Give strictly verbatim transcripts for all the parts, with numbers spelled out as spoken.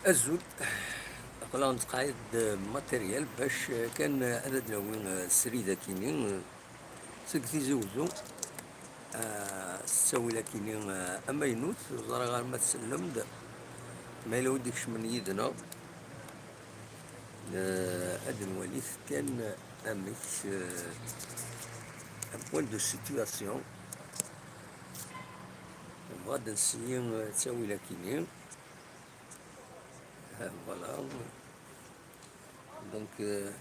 Azul. Aql-aɣ nettqeɛɛid-d matériel bac kan ad d-nawi srid akini seg Tizi Uzzu. Ah, s ttawil akini, ah, amaynut, ur ẓriɣ arma tsellem-d, ma yella wi d-ikecmen yid-neɣ. Ah, ad nwalit kan amek, ah, un point de situation. Nebɣa ad d-nseyyi, ah, ttawil akini. Ah, voilà. Donc, euh,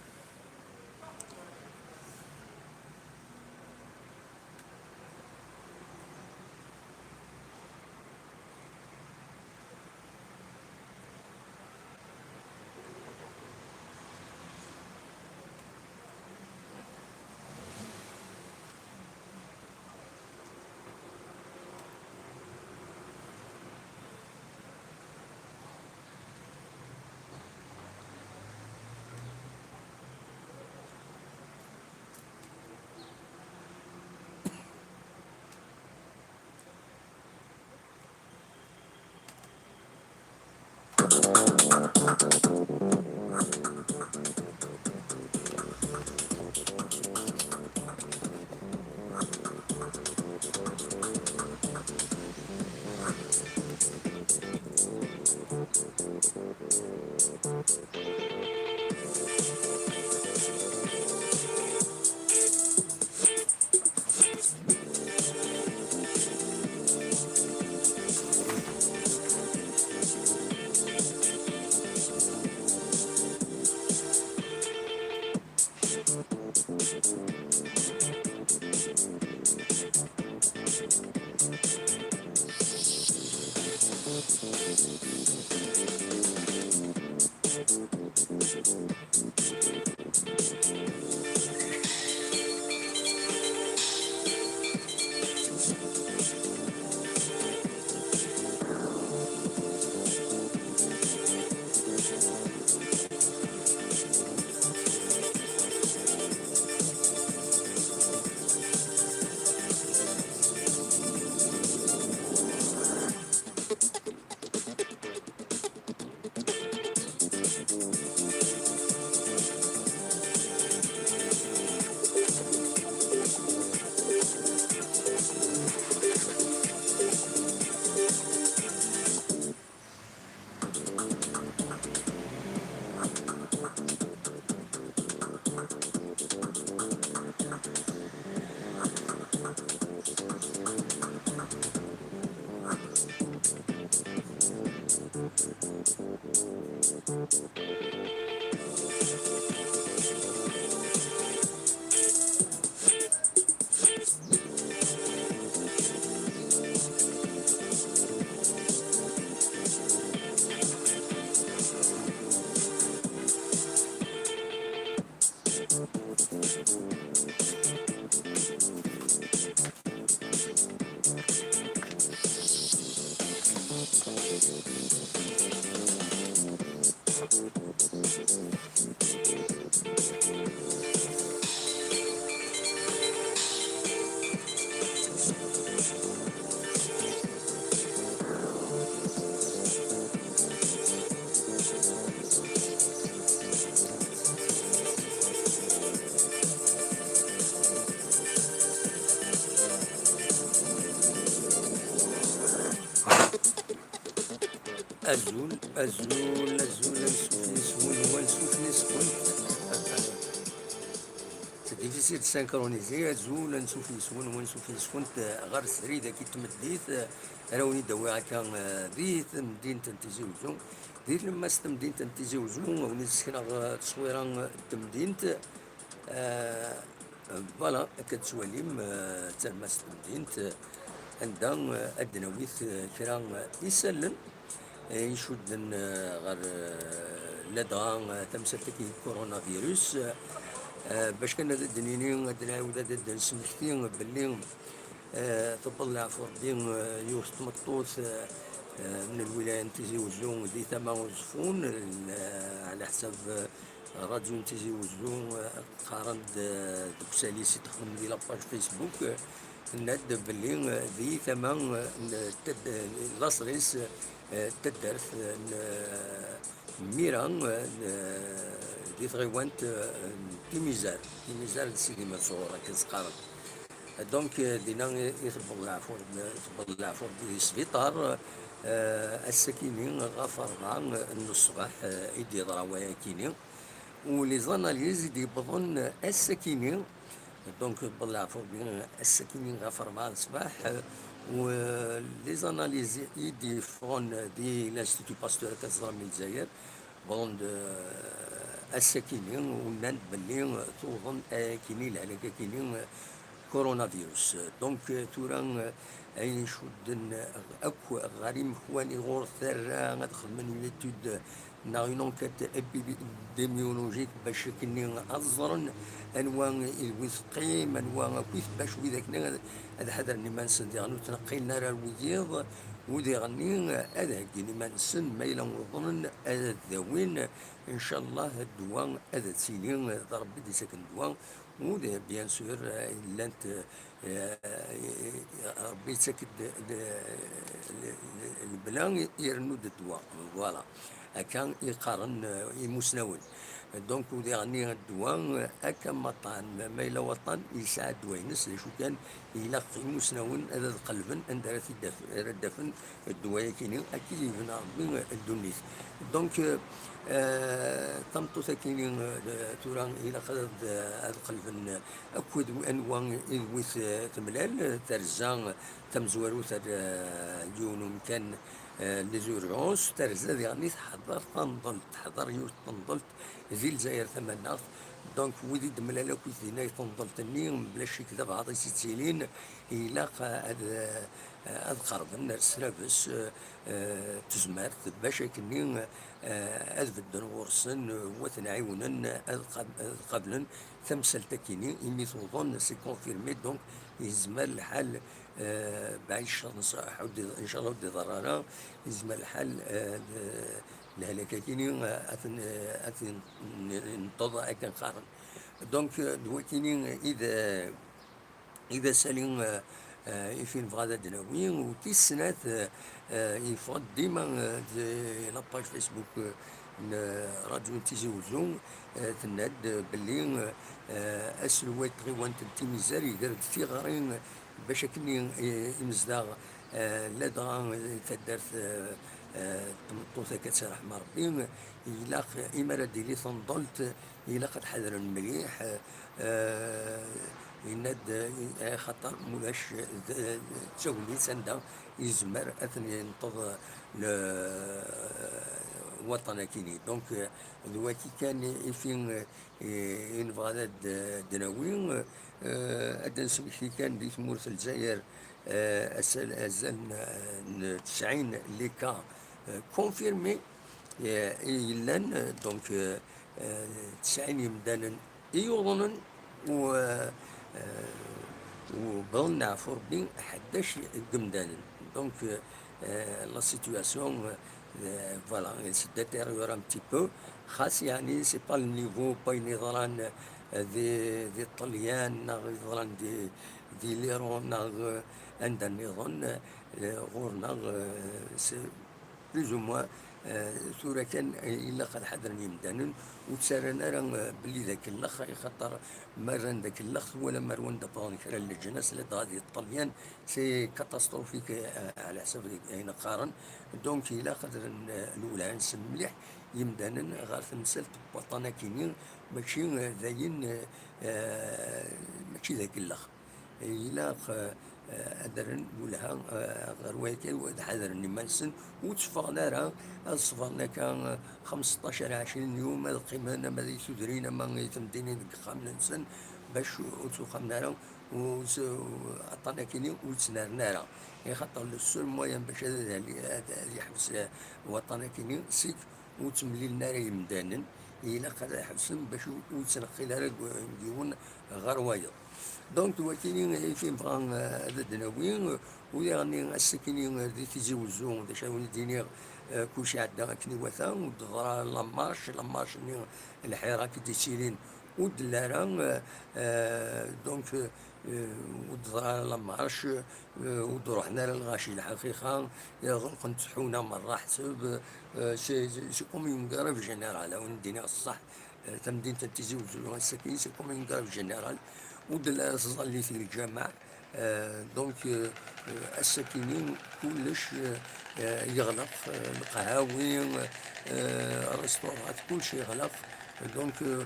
Azul, azul, azul, ansuf yes-wen, wansuf yes-kent. C'est difficile de synchroniser. Azul, ansuf yes-wen, wansuf yes-kent, eh, ɣer srid-agi n tmeddit, eh, ara wen-id-awiɣ akka, eh, di temdint n Tizi Uzzu, di tlemmast n temdint n Tizi Uzzu, a wen-id-sekneɣ, eh, tteswira n temdint. Eh, voilà, akka tettwalim, eh, d talemmast n temdint, eh, anda, eh, ad d-nawi, eh, kra, eh, isallen, eh, icudden, eh, ɣer, eh, ladɣa, eh, tamsalt-agi n coronavirus, eh, eh, bac kan ad d-nini, ad nɛawed ad d-nesmekti belli, eh, tewweḍ leɛfu Rebbi, eh, yiwet n tmeṭṭut, eh, eh, n lwilaya n Tizi Uzzu di tama Uẓeffun, eh, ɛla ḥsab, eh, Radyu n Tizi Uzzu, eh, qqaren-d, eh, deg usalis i texdem di la page Facebook, eh, Tenna-d belli, eh, di tama, eh, n tad-, eh, laṣel-is, eh, taddart, eh, n, eh, Mira, eh, n, eh, di tɣiwant, eh, n Timizar, Timizar d Sidi Manṣur, akken s-qqaren. Donc, eh, dinna i, i tewweḍ leɛfu, tewweḍ leɛfu di sbiṭar, eh, ass-akini ɣef ṛebɛa n ṣṣbeḥ, eh, i d-yeḍra wayakini. U les analyses i d-yewwḍen ass-akini, donc, tewweḍ leɛfu, ass-akini ɣef ṛebɛa n ṣṣbeḥ, u, eh, les analyses i d-yeffɣen di l'Institut Pasteur, akka teẓram, di Lezzayer, wwḍen-d, eh, ass-akini, u nnan-d belli tuḍen akini lehlak-akini, eh, coronavirus. Donc, eh, tura, eh, ayen icudden akk ɣer imekwan iɣur terra ad xedmen une étude neɣ une enquête épidémiologique bac akkenni ad ẓren anwa i d wi teqqim, anwa akkit, bac wid akken ad, ad ḥadren iman-nsen diɣen ur ttneqqilen ara ar wiyiḍ, u diɣenni ad heggin iman-nsen ma yella uḍnen ad d-awin, ncallah, ddwa ad d-tili, d Ṛebbi i d-ittaken ddwa, u d, bien sûr, llant, eh, Ṛebbi yettak-d l-, l-, l-, lebla irennu-d ddwa. Voilà. Akka i qqaren, eh, imusnawen. Donc, u diɣenni ddwa, eh, akka maṭan, ma, ma yella waṭan, yesɛa ddwa-ines, d acu kan, ilaq imusnawen ad, ad qelben anda ara t-id-af-, ara d-afen ddwa-yakini, akka i d-yebna Ṛebbi ddunit. Donc, eh, eh, tameṭṭut-akini, eh, tura ilaq ad, ad qelben akked anwa i d wi t-, temlal, terza tamezwarut ar, eh, yiwen umkan, eh, les urgences, terza diɣen i teḥḍer tanḍelt, teḥḍer yiwet n tenḍelt di Lezzayer Tamaneɣt. Donc, wid i d-temlal akkit dinna i tenḍelt-nni, mebla ccek d abɛaḍ i s-ittilin, ilaq ad, eh, ad qerben ar srabes, eh, eh, tezmert, bac akkenni, eh, ad bedden ɣur-sen, eh, u ad ten-ɛiwnen ad qab-, ad qablen tamsalt-akini, imi tuḍen, c'est confirmé, donc yezmer lḥal, eh, baɛid ccṛeɛ, ncallah ur d-iḍer ara, yezmer lḥal, eh, d-, lehlak-akini, eh, ad ten-, eh, ad ten-, nenṭeḍ akken qqaren. Donc, eh, d wakini i d, eh, i d asali, eh, eh, i fi nebɣa ad d-nawi. U tis snat, eh, eh, yeffeɣ-d dima, eh, di la page Facebook, eh, n Radio n Tizi Uzzu, eh, tenna-d belli, eh, aselway n tɣiwant n Timizar iger-d tiɣri, eh, bac akken i, i, imezdaɣ, eh, ladɣa, eh, taddart, eh, eh, tmeṭṭut akka tserḥem Ṛebbi, ilaq, imi ara d-tili tenḍelt, ilaq ad ḥadren mliḥ, eh, yenna-d, eh, axaṭer mulac d, d tagnit anda yezmer ad ten-yenṭeḍ le, waṭṭan-akini. Donc, eh, d waki kan i fi, eh, i nebɣa ad d-, d-nawi, eh, ad d-nesmekti kan di tmurt n Lezzayer, eh, azal, azal n, n tesɛin les cas, eh, confirmés, eh, i yellan, eh, donc, eh, eh, tesɛin yemdanen i yuḍnen u, eh, eh, u wwḍen leɛfu Rebbi ḥdac n yemdanen. Donc, eh, la situation, eh, voilà, elle se détériore un petit peu. Xas, yeɛni, c'est pas le niveau n wayen yeḍran, eh, di, di Ṭṭelyan, neɣ yeḍran di, di l'Iran, neɣ, eh, anda nniḍen, eh, ɣur-neɣ, eh, c'est plus ou moins, eh, tura kan, eh, ilaq ad ḥadren yemdanen, ur ttarran ara, eh, belli d akellex, axaṭer ma rran d akellex, twala ma rwan d wwḍen kra n leǧnas, ladɣa di Ṭṭelyan, c'est catastrophique, eh, ɛla ḥsab ayen qqaren. Donc, ilaq ad rren, eh, lwelha-nsen mliḥ yemdanen ɣer temsalt n waṭṭan-akini, mačči, eh, d ayen, eh, eh, mačči d akellex. Ilaq, eh, ad rren lwelha, eh, ɣer wayagi, ad ḥadren iman-nsen, ur tteffɣen ara, ad ṣebren akka, eh, xemseṭṭac ar ɛecrin yum, ad qqimen ama di tudrin, ama di temdinin deg yexxamen-nsen, bac ur ttuxamen ara, u s-, aṭṭan-akini ur ttnerren ara. Axaṭer le seul moyen bac ad, ad, ad yeḥbes, eh, waṭṭan-akini, sik ur ttemlilen ara yemdanen, ilaq ad ḥebsen bac ur, ur ttneqqil ara deg, deg yiwen ɣer wayeḍ. Donc, d wakini i fi nebɣa, eh, ad d-nawi, eh, u diɣenni ass-akini, eh, di Tizi Wezzu, d acu ara wen-d-iniɣ, eh, kulci iɛedda akken iwata, ur d-teḍra la marche, la marche-nni, lḥirak i d-yettilin, Ur d-telli ara, euh, euh, donc, euh, ur d-teḍra ara la marche, euh, ur d-ruḥen ara lɣaci lḥaqiqa, euh, ɣelqen tḥuna merra ḥseb, euh, c'est, c'est comme une grève générale, a wen-d-iniɣ ṣṣeḥ, euh, tamdint n Tizi Uzzu ass-agi, c'est comme une grève générale, ur d-telli ara tẓallit di lǧameɛ, euh, donc, euh, euh, ass-agi-nni kullec, euh, euh, yeɣleq, euh, lqahwi, euh, restaurant, kullec yeɣleq. Donc, euh,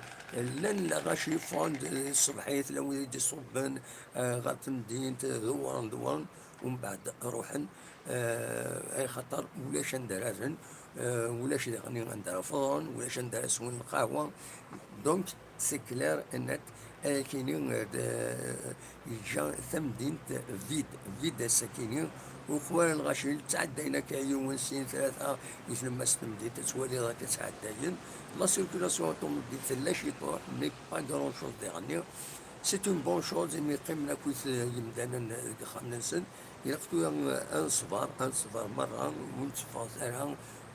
llan lɣaci ffɣen-d, euh, ṣṣbeḥ-it, llan wid i d-iṣubben, euh, ɣer temdint, euh, dewwren, dewwren, umbeɛd ruḥen, euh, axaṭer ulac anda ara rren, euh, ulac diɣen anda ara feḍren, ulac anda ara swen lqahwa. Donc, c'est clair et net, ayagi-nni, euh, d-, yeǧǧa tamdint vide, vide ass-agi-nni, uqbel lɣaci ttɛeddayen akka yiwen, sin, tlata i tlemmast n temdint, ad twaliḍ akka ttɛeddayen. La circulation automobile tella ciṭuḥ, mais pas grand chose diɣenni. C'est une bonne chose, imi qqimen akkit, euh, yimdanen deg yexxamen-nsen. Ilaq tura, euh, ad neṣber, ad neṣber merra, ur netteffeɣ ara,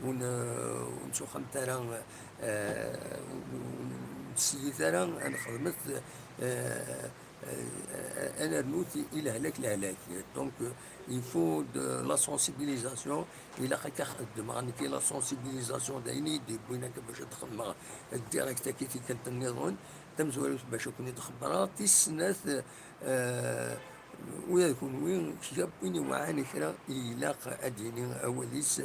ur n-, ur nettuxxamt ara, euh, ur, ur, ur nessiyit ara, ad nexdmet, euh, euh, ad nernu i lehlak lehlak. Donc, euh, il faut de la sensibilisation. Ilaq akka xeddmeɣ nekki la sensibilisation, d ayen i yi-d-yewwin akka bac ad xedmeɣ direct akka tikkelt nniḍen. Tamezwarut bac ad ken-id-xebbreɣ. Tis snat, euh, ula d kunwi, kra n win iweɛɛan kra, ilaq ad d-yini awal-is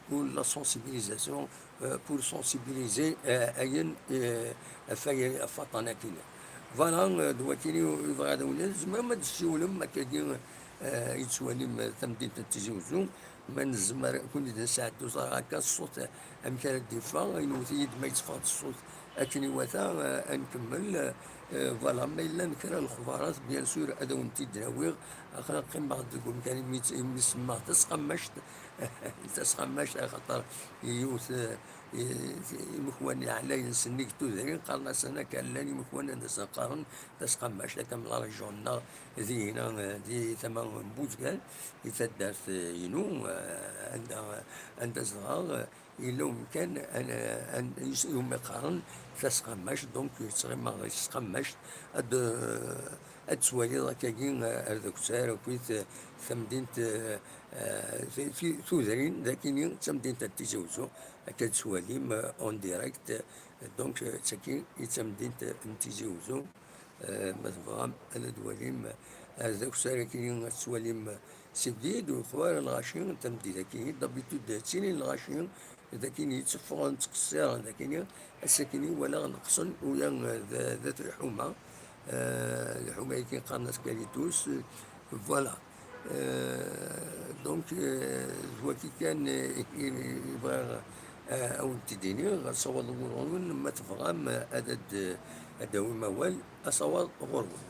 pour la sensibilisation, euh, pour sensibiliser, euh, ayen, euh, ɣef wayen, ɣef waṭṭan akkin. Voilà, euh, d wakken i bɣiɣ ad awen-iniɣ, tzemrem ad d-tessiwlem akkagi, euh, i tettwalim, euh, tamdint n Tizi Uzzu, ma nezmer, kuni d-nesɛeddu ẓer akka ṣṣut, euh, amek ara d-iffeɣ, inwet-iyi-d ma yetteffeɣ-d ṣṣut akken iwata, euh, ad nkemmel, euh, euh, voilà, ma yellan kra n lexbarat, bien sûr, ad awen-t-id-nawiɣ, aql-aɣ qqimeɣ deg umkan imi, imi semmaɣ tasqammact, tasqammact, axaṭer yiwet, eh, i, imekwan iɛlayen sennig tudrin, qqaren-asen akka, llan imekwan anda sen-qqaren tasqammact, akka m la région-nneɣ, dihina, eh, di tama n Buzgan, di taddart, eh, inu, eh, anda, anda zedɣeɣ, eh, yella umkan, an-, an-, umi qqaren tasqammact, donc ttɣimiɣ di tesqammact, ad, ad twaliḍ akkagi, eh, ar d akessar akkit, eh, tamdint, eh, eh, ti-, ti-, tudrin, d akini d tamdint n Tizi Uzzu, akka ad twalim, eh, en direct, donc, eh, d tagi i d tamdint n Tizi Uzzu. Eh, ma tebɣam ad twalim, eh, ar d akessar-akini ad twalim, eh, seg-id u xwar lɣaci n tamdint-akini, d'habitude ttinin lɣaci d akini tteffɣen, ttqeṣṣiren d akini, ass-akini walaɣ neqsen, ula d, d at lḥuma, eh, lḥuma-agi qqaren-as kalitus, voilà. Eh, donc, eh, d waki kan, eh, i, i, i bɣiɣ, eh, ad wen-t-id-iniɣ, asawaḍ ɣur-wen, ma tebɣam, eh, ad, ad, ad d-tawim awal, asawaḍ ɣur-wen.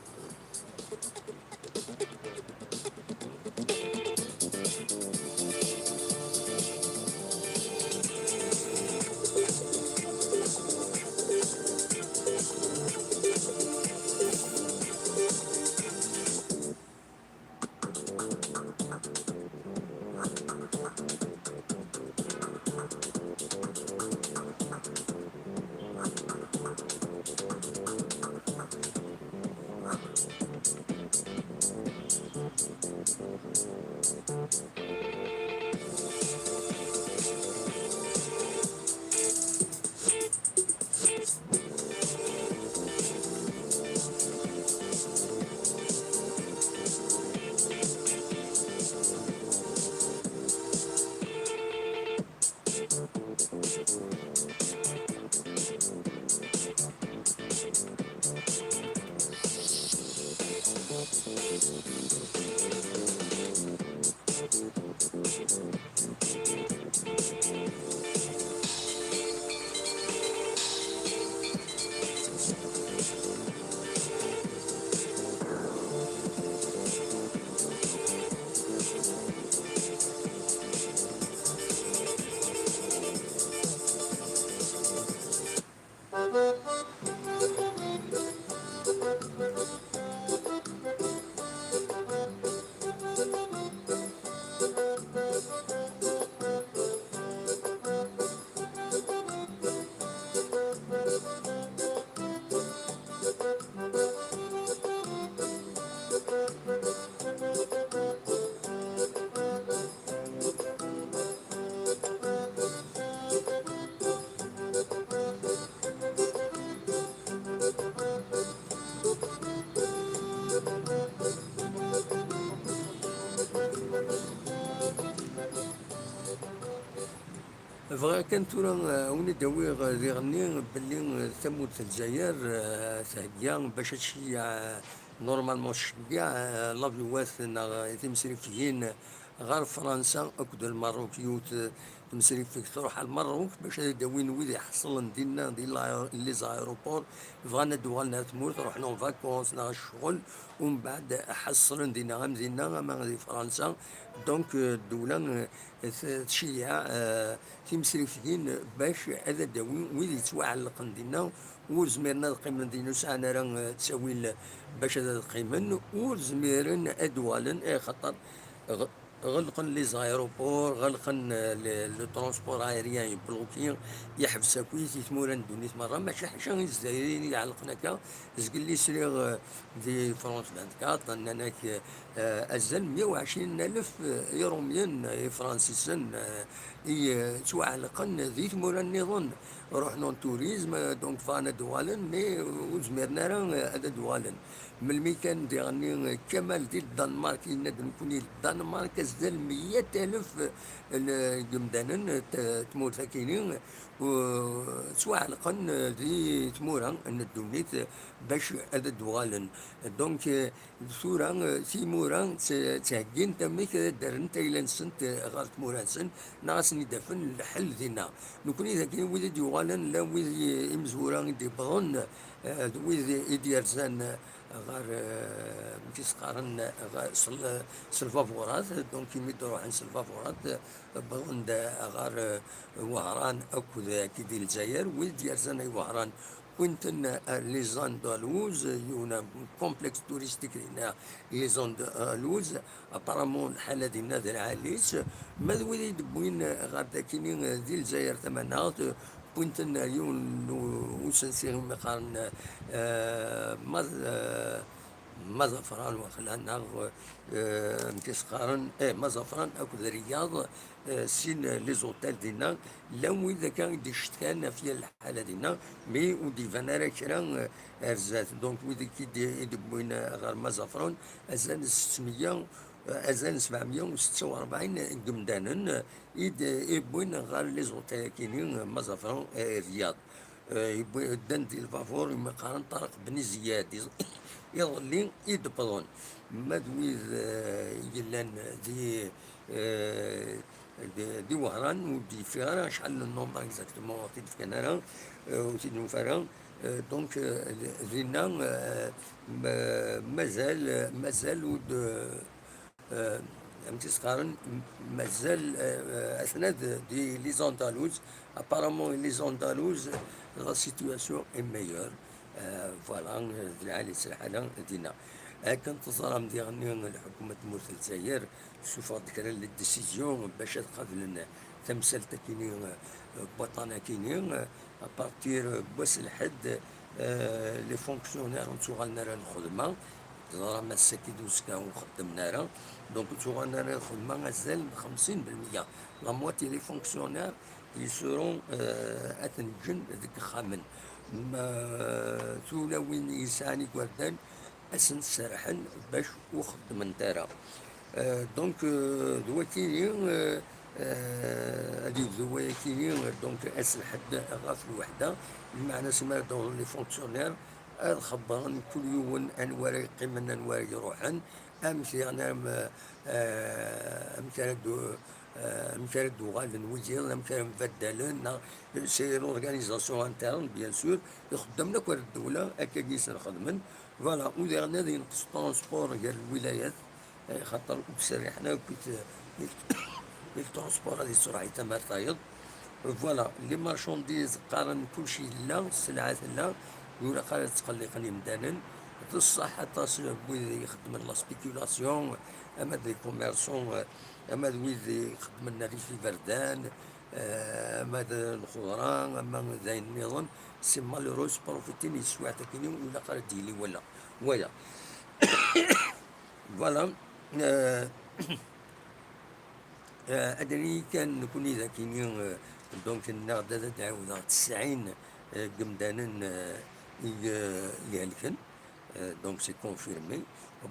Bɣiɣ kan tura, eh, ad wen-id-awiɣ, eh, diɣenni belli, eh, tamurt n Lezzayer, eh, thegga bac ad tceyyeɛ, eh, normalement tceggeɛ, eh, lavyuwat neɣ, eh, timesrifiyin ɣer Fransa akked Lmerruk. Yiwet, eh, temsrifegt truḥ ɣer Lmerruk bac ad d-awin wid iḥeṣlen dinna di la-, les aéroports, bɣan ad d-uɣalen ar tmurt, ruḥen en vacances neɣ ccɣel, umbeɛd ḥeṣlen dinna, am dinna ama di Fransa. Donc, eh, ddewla, eh, t-, tceyyeɛ, eh, timsrifgin bac ad d-awin wid yettwaɛellqen dinna, ur zmiren ad qqimen dinna, ur sɛan ara, eh, ttawil bac ad, ad qqimen, ur zmiren ad uɣalen, eh, xaṭer ɣ-, ɣelqen les aéroports, ɣelqen, eh, le, le transport aérien, yebloki, yeḥbes akkit i tmura n ddunit merra, mačči ḥaca i Lezzayer i iɛellqen akka. Zgelli sliɣ, eh, di France vingt-quatre, nnan-ak, eh, eh, azal meyya u ɛecrin alef, eh, Iṛumyen, eh, Ifransisen, eh, i, eh, ttwaɛelqen di tmura nniḍen. Ruḥen en tourisme, eh, donc bɣan ad d-uɣalen, mais, eh, ur zmiren ara, eh, ad d-uɣalen. Melmi kan diɣenni, eh, Kamal di Danmark yenna-d nekkni Danmark azal meyya alef, eh, n yemdanen, eh, t-, tmurt akini, eh, ttwaɛelqen, eh, di tmura n ddunit, eh, bac ad d-uɣalen. Donc, eh, tura, eh, timura tt-, ttheggint amek ad d-rrent ayla-nsent, eh, ɣer tmura-nsent, neɣ ad sen-id-afen lḥel dinna. Nekkni dagi wid i d-yuɣalen, llan wid i, imezwura i d-yewwḍen, eh, d wid i d-yerzan, eh, ɣer, eh, amek i s-qqaren, eh, ɣer, s l-, s lbaburat, donc imi d-ruḥen s lbaburat, eh, wwḍen-d ɣer, eh, Wehran akked, eh, akid i Lezzayer, wid d-yerzan ay Wehran wwin-ten ar Les Andalouse, yiwen n complexe touristique dinna, Les Andalouse. Apparemment lḥala dinna d lɛali-tt. Ma d wid i d-wwin ɣer dakini, eh, di Lezzayer tamaneɣt, eh, wwin-ten ar yiwen n u-, usensi umi qqaren, eh, Maz-, eh, Mazafran, waqila, neɣ, eh, amek i s-qqaren, eh, Mazafran akked Riyad, eh, sin, eh, les hôtels dinna, llan wid akka i d-icetkan ɣef yal lḥala dinna, mi ur d-iban ara kra, eh, ar zdat. Donc, wid i d-, i d-wwin, eh, ɣer Mazafran, azal n settmeyya, eh, azal n sebɛemya u setta u rebɛin n yemdanen, eh, i d-, i wwin ɣer les hôtels akini, eh, Mazafran, eh, Riyad. Eh, yewwi-, ddan di lbabur imi qqaren Ṭariq Ben Ziyad, iḍ-, iḍelli i d-wwḍen. Ma d wid, eh, yellan di, eh, di, di Wehran, ur d-yeffiɣ ara acḥal n number exactement ur t-id-fkan ara, eh, ur t-id-nufa ara. Eh, donc, eh, dinna, eh, ma-, mazal, mazal ur d-, eh, amek i s-qqaren, m-, mazal, eh, eh, atna d-, di les Andalouse. Apparemment, les Andalouse, la situation est meilleure. Eh, voilà, eh, d lɛali-tt lḥala dinna. Akken teẓram diɣenni, lḥukuma n tmurt n Lezzayer tessufeɣ-d kra n les décisions bac ad qablen tamsalt akini, eh, n waṭṭan akini, eh, à partir n wass n lḥedd, eh, les fonctionnaires ur ttuɣalen ara lxedma. Teẓram ass-agi d uzekka ur xeddmen ara. Donc, ur ttuɣalen ara lxedma azal n xemsin belmeyya. La moitié des fonctionnaires ils seront, eh, ad ten-ǧǧen deg yexxamen. Ma tulawin yesɛan igerdan, ad sen-serrḥen bac ur xeddment ara. Euh, donc, euh, d wakini, euh, euh, ad yebdu wayakini, euh, donc, ass n lḥedd ɣef lweḥda, lmeɛna asmi ara d-awḍen les fonctionnaires, ad xebbren kul yiwen anwa ara yeqqimen, anwa ara iruḥen, amek yeɣnam, euh, amek ara d-, euh, amek ara d-uɣalen wiyiḍ, amek ara mbaddalen, neɣ c'est l'organisation interne, bien sûr, ixeddamen akk ar ddewla, akkagi i sen-xedmen. Voilà, u diɣen ad yenqes transport gar lwilayat, eh, xaṭer ur d-serriḥen akk i t-, i t-, i transport ad yettruḥ i tamart tayeḍ. Voilà, les marchandises qqaren kulci yella, sselɛa tella, ur ilaq ara ad ttqelliqen imdanen. D ṣṣeḥ aṭas n wid ixeddmen la spéculation, ama d les commerçants, ama d wid ixeddmen rrif iberdan, eh, ama d lxeḍra, ama d ayen nniḍen, c'est malheureux, sprofitin yeswiɛt akkin, ur ilaq ara d-yili wala, waya. Voilà. Euh, euh, ad nini kan nekkni d akini, euh, donc, nniɣ-d ad d-ɛiwdeɣ tesɛin, euh, n yemdanen, euh, i, euh, i ihelken. Euh, donc, c'est confirmé.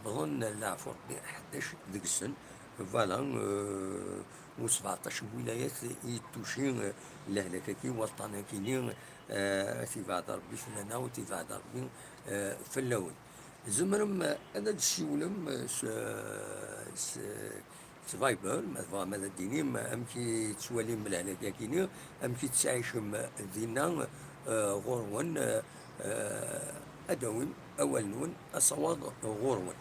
Wwḍen, leɛfu Rebbi, ḥdac deg-sen, Voilà, euh, u sebɛeṭṭac n wilayat i yettuci, euh, lehlak-agi, waṭṭan-agi-nni, euh, ad t-ibɛed Rebbi fell-aneɣ, u t-ibɛed Rebbi, euh, fell-awen. Tzemrem, euh, ad d-tessiwlem, euh, s, s, s Viber, ma tebɣam ad d-tinim amek i tettwalim lehlak-agi-nni, amek i tettɛicem dinna, euh, ɣur-wen, euh, euh, ad d-awim awal-nwen, asawaḍ ɣur-wen.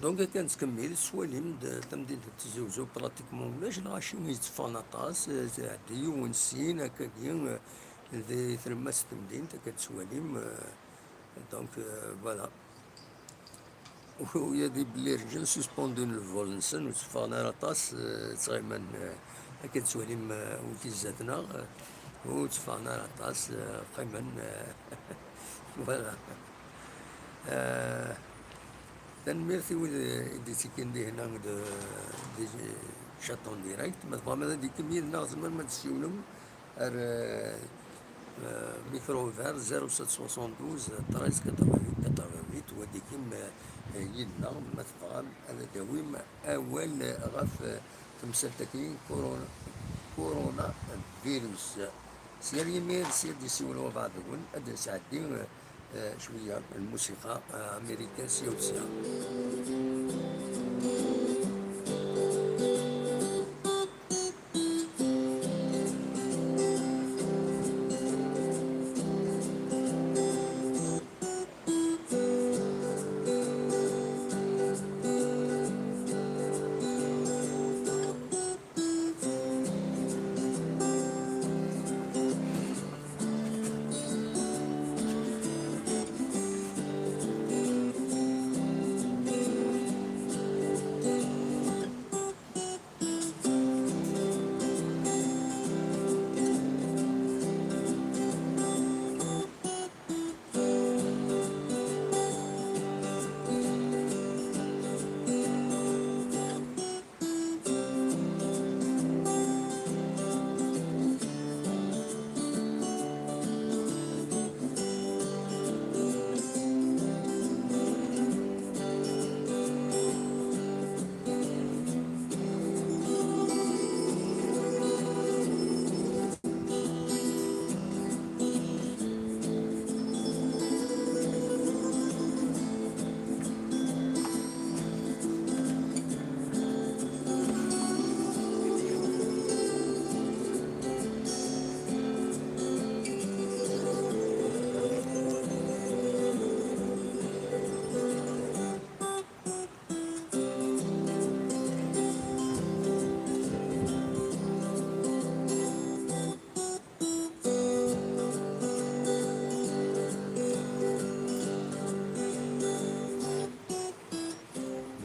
Donc, akka nettkemmil, tettwalim-d tamdint n Tizi Uzzu, pratiquement ulac lɣaci yetteffɣen aṭas, eh, tɛeddi yiwen sin, akkagi, eh, di tlemmast n temdint, akka tettwalim, eh, donc, eh, voilà. Ula d ibellireǧen suspendun le vol-nsen, ur tteffɣen ara aṭas, eh, ttɣiman, eh, akka tettwalim, eh, wigi zdat-neɣ, eh, ur tteffɣen ara aṭas, eh, qqimen, eh, voilà. Eh, tanemmirt i wid i d-ittekkin dihna d, d chat en direct. Ma tebɣam ad d-ikkem yid-neɣ, tzemrem ad d-tsiwlem ar, eh, eh, micro ouvert zéro sept soixante-douze treize quatre-vingt-huit quatre-vingt-huit, u ad d-ikkem, eh, yid-neɣ ma tebɣam ad d-tawim awal ɣef, eh, temsalt-agi, corona, coronavirus. Sya yimir, sya d-isiwel wabɛaḍ-nwen, ad d-nesɛeddi, eh, eh, cwiya n lmusiqa, eh, américaine sya u sya.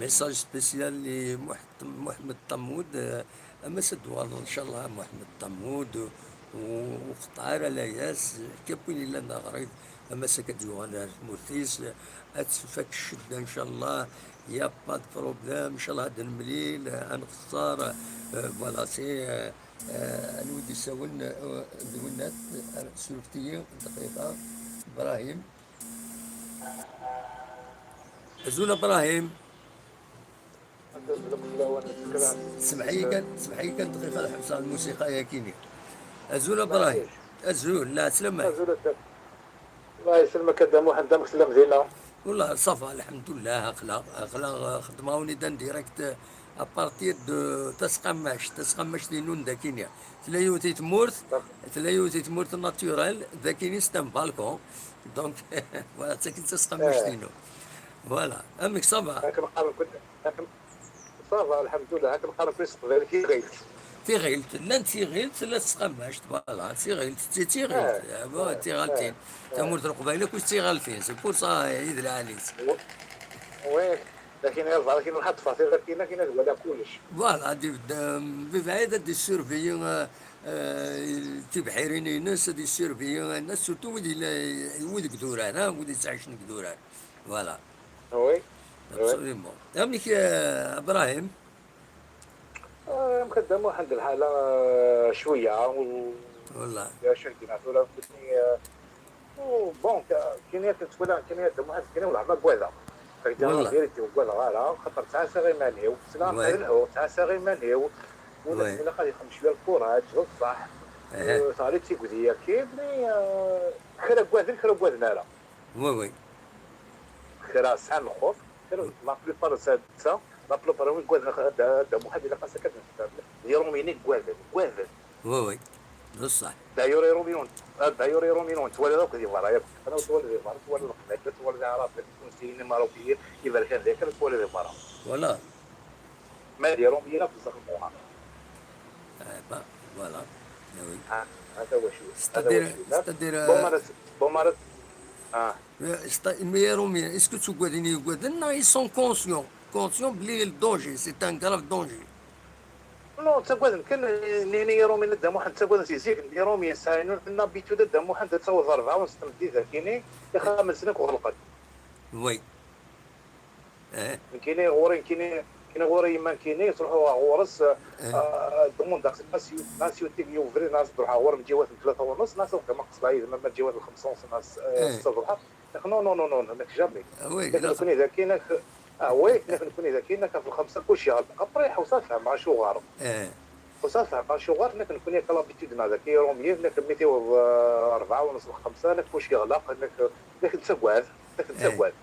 Message spécial i Muḥ-, Muḥemmed Ṭamud, eh, ama s ad d-tuɣaleḍ, ncallah, Muḥemmed Ṭamud, u, u qeṭṭeɛ ara layas, akka win yellan d aɣrib, ama s akka d-yuɣal ar tmurt-is, ad tfak ccedda, ncallah, y a pas de problème, ncallah ad nemlil, eh, ad nqeṣṣer, eh, voilà, c'est, eh, eh, anwa i d-isawlen, eh, d winnat, eh, surfet-iyi, dqiqa, Ibrahim. Azul a Brahim. Semḥ-iyi kan, semḥ-iyi kan dqiqa ad ḥebseɣ lmusiqa-yagi-nni. Azul a Brahim. Azul, lɛeslama. Azul a Dda. Allah yesselmek a Dda Muḥend, amek tellam dinna? Wallah, ça va, lḥemdullah, aql-aɣ, aql-aɣ, eh, xeddmeɣ-awen-id en direct, eh, à partir de Tasqammact, tasqammact-inu n dagi-nni. Tella yiwet i tmurt, tella yiwet i tmurt naturel, dagi-nni c'est un balcon. Donc, voilà, d tagi d tasqammact-inu. Voilà, amek ça va? Akken qqaren kul, akken, ça va, lḥemdullah, akken qqaren kul s teqbaylit, tiɣilt. Tiɣilt, llant tiɣilt, tella tesqammact, voilà, tiɣilt, d tiɣilt, ah, bon, tiɣaltin. Tamurt n Leqbayel akk d tiɣaltin, c'est pour ça, i d lɛali-s. Oui, lakin iẓra kina lḥaṭfa, tiɣaltin, kina twala kullec. Voilà, di, di, di bɛid ad d-issurveiller, euh, euh, tibḥirin-ines, ad issurveiller, surtout wid yella, wid deg idurar, hein, wid yettɛicen deg idurar. Voilà. Oui. Absolument. Amek, eh, Ibrahim? Ah, amek a Dda Muḥend lḥala, eh, cwiya, u-, والله. Ya candina tura, nutni, eh, u, bon, ka-, kini akken twala, kini a Dda Muḥend, kini wellah ma ggwadeɣ. Tagi والله. La vérité, ur ggwadeɣ ara, xaṭer ttɛassaɣ iman-iw, ssneɣ ad lḥuɣ, ttɛassaɣ iman-iw, ula ilaq ad yexdem cwiya lkuṛaǧ, d ṣṣeḥ. Eh, teɣli d tigdi-agi, mais, eh, kra ggaden, kra ur ggaden ara. Oui, oui. Kra sɛan lxuf, kra, la plupart sɛan netta, la plupart win ggaden a Dda Muḥend ilaq-as akka d-nefhem. D Iṛumyen i ggaden, ggaden. Oui, oui. D ṣṣeḥ. D'ailleurs Iṛumyen, ah, d'ailleurs Iṛumyen twalaḍ akk di beṛṛa yakk. Ana twalaḍ di beṛṛa, twalaḍ Leqbayel, twalaḍ Iɛraben, Tunsiyin, Imarukiyen, iberkan d akken twalaḍ di beṛṛa. Voilà. Ma d Iṛumyen akk ẓẓax lqurɛan. Eh ben, voilà. Ah oui. Ah, ata wacu. C'est-à-dire, ata wacu. C'est-à-dire, bon, euh, mara, bon, mara, ah. Euh, c'est-à-, mais Iṛumyen, est-ce que ttuggaden i yuggaden? Non, ils sont conscients. Conscients belli le danger, c'est un grave danger. Non, ttaggaden kan, nini Iṛumyen a Dda Muḥend, ttaggaden si zik. Iṛumyen sɛan une habitude a Dda Muḥend ad taweḍ rebɛa wen s tmeddit akini, ixxamen-nsen akk ɣelqen. Oui. Eh. Nekkini ɣur-i, nekkini, nekkini ɣur-i yemma nekkini, ttruḥuɣ ɣur-s, eh, eh, ddumunda nationalité n ubrid, nas d-ruḥeɣ ɣur-m ǧiwat n tlata u nus, nas ad qqimeɣ qesba yid-m ama ǧiwat n xemsa u nus, nas, eh, eh, ssebḥa. Nek, non, non, non, non, nek jamais. Ah oui, nek nekkni daki, nek, ah oui, nek nekkni daki, nek ɣef lxemsa kullec yeɣleq. Après, ḥusseɣ fehmeɣ acuɣer. Eh. Ḥusseɣ fehmeɣ acuɣer, nek nekkni akka l'habitude-nneɣ daki, Iṛumyen, nek mi tiweḍ, eh, rebɛa u nus, xemsa, nek kullec yeɣleq, nek, nek nettagad. Ad k-nettagad.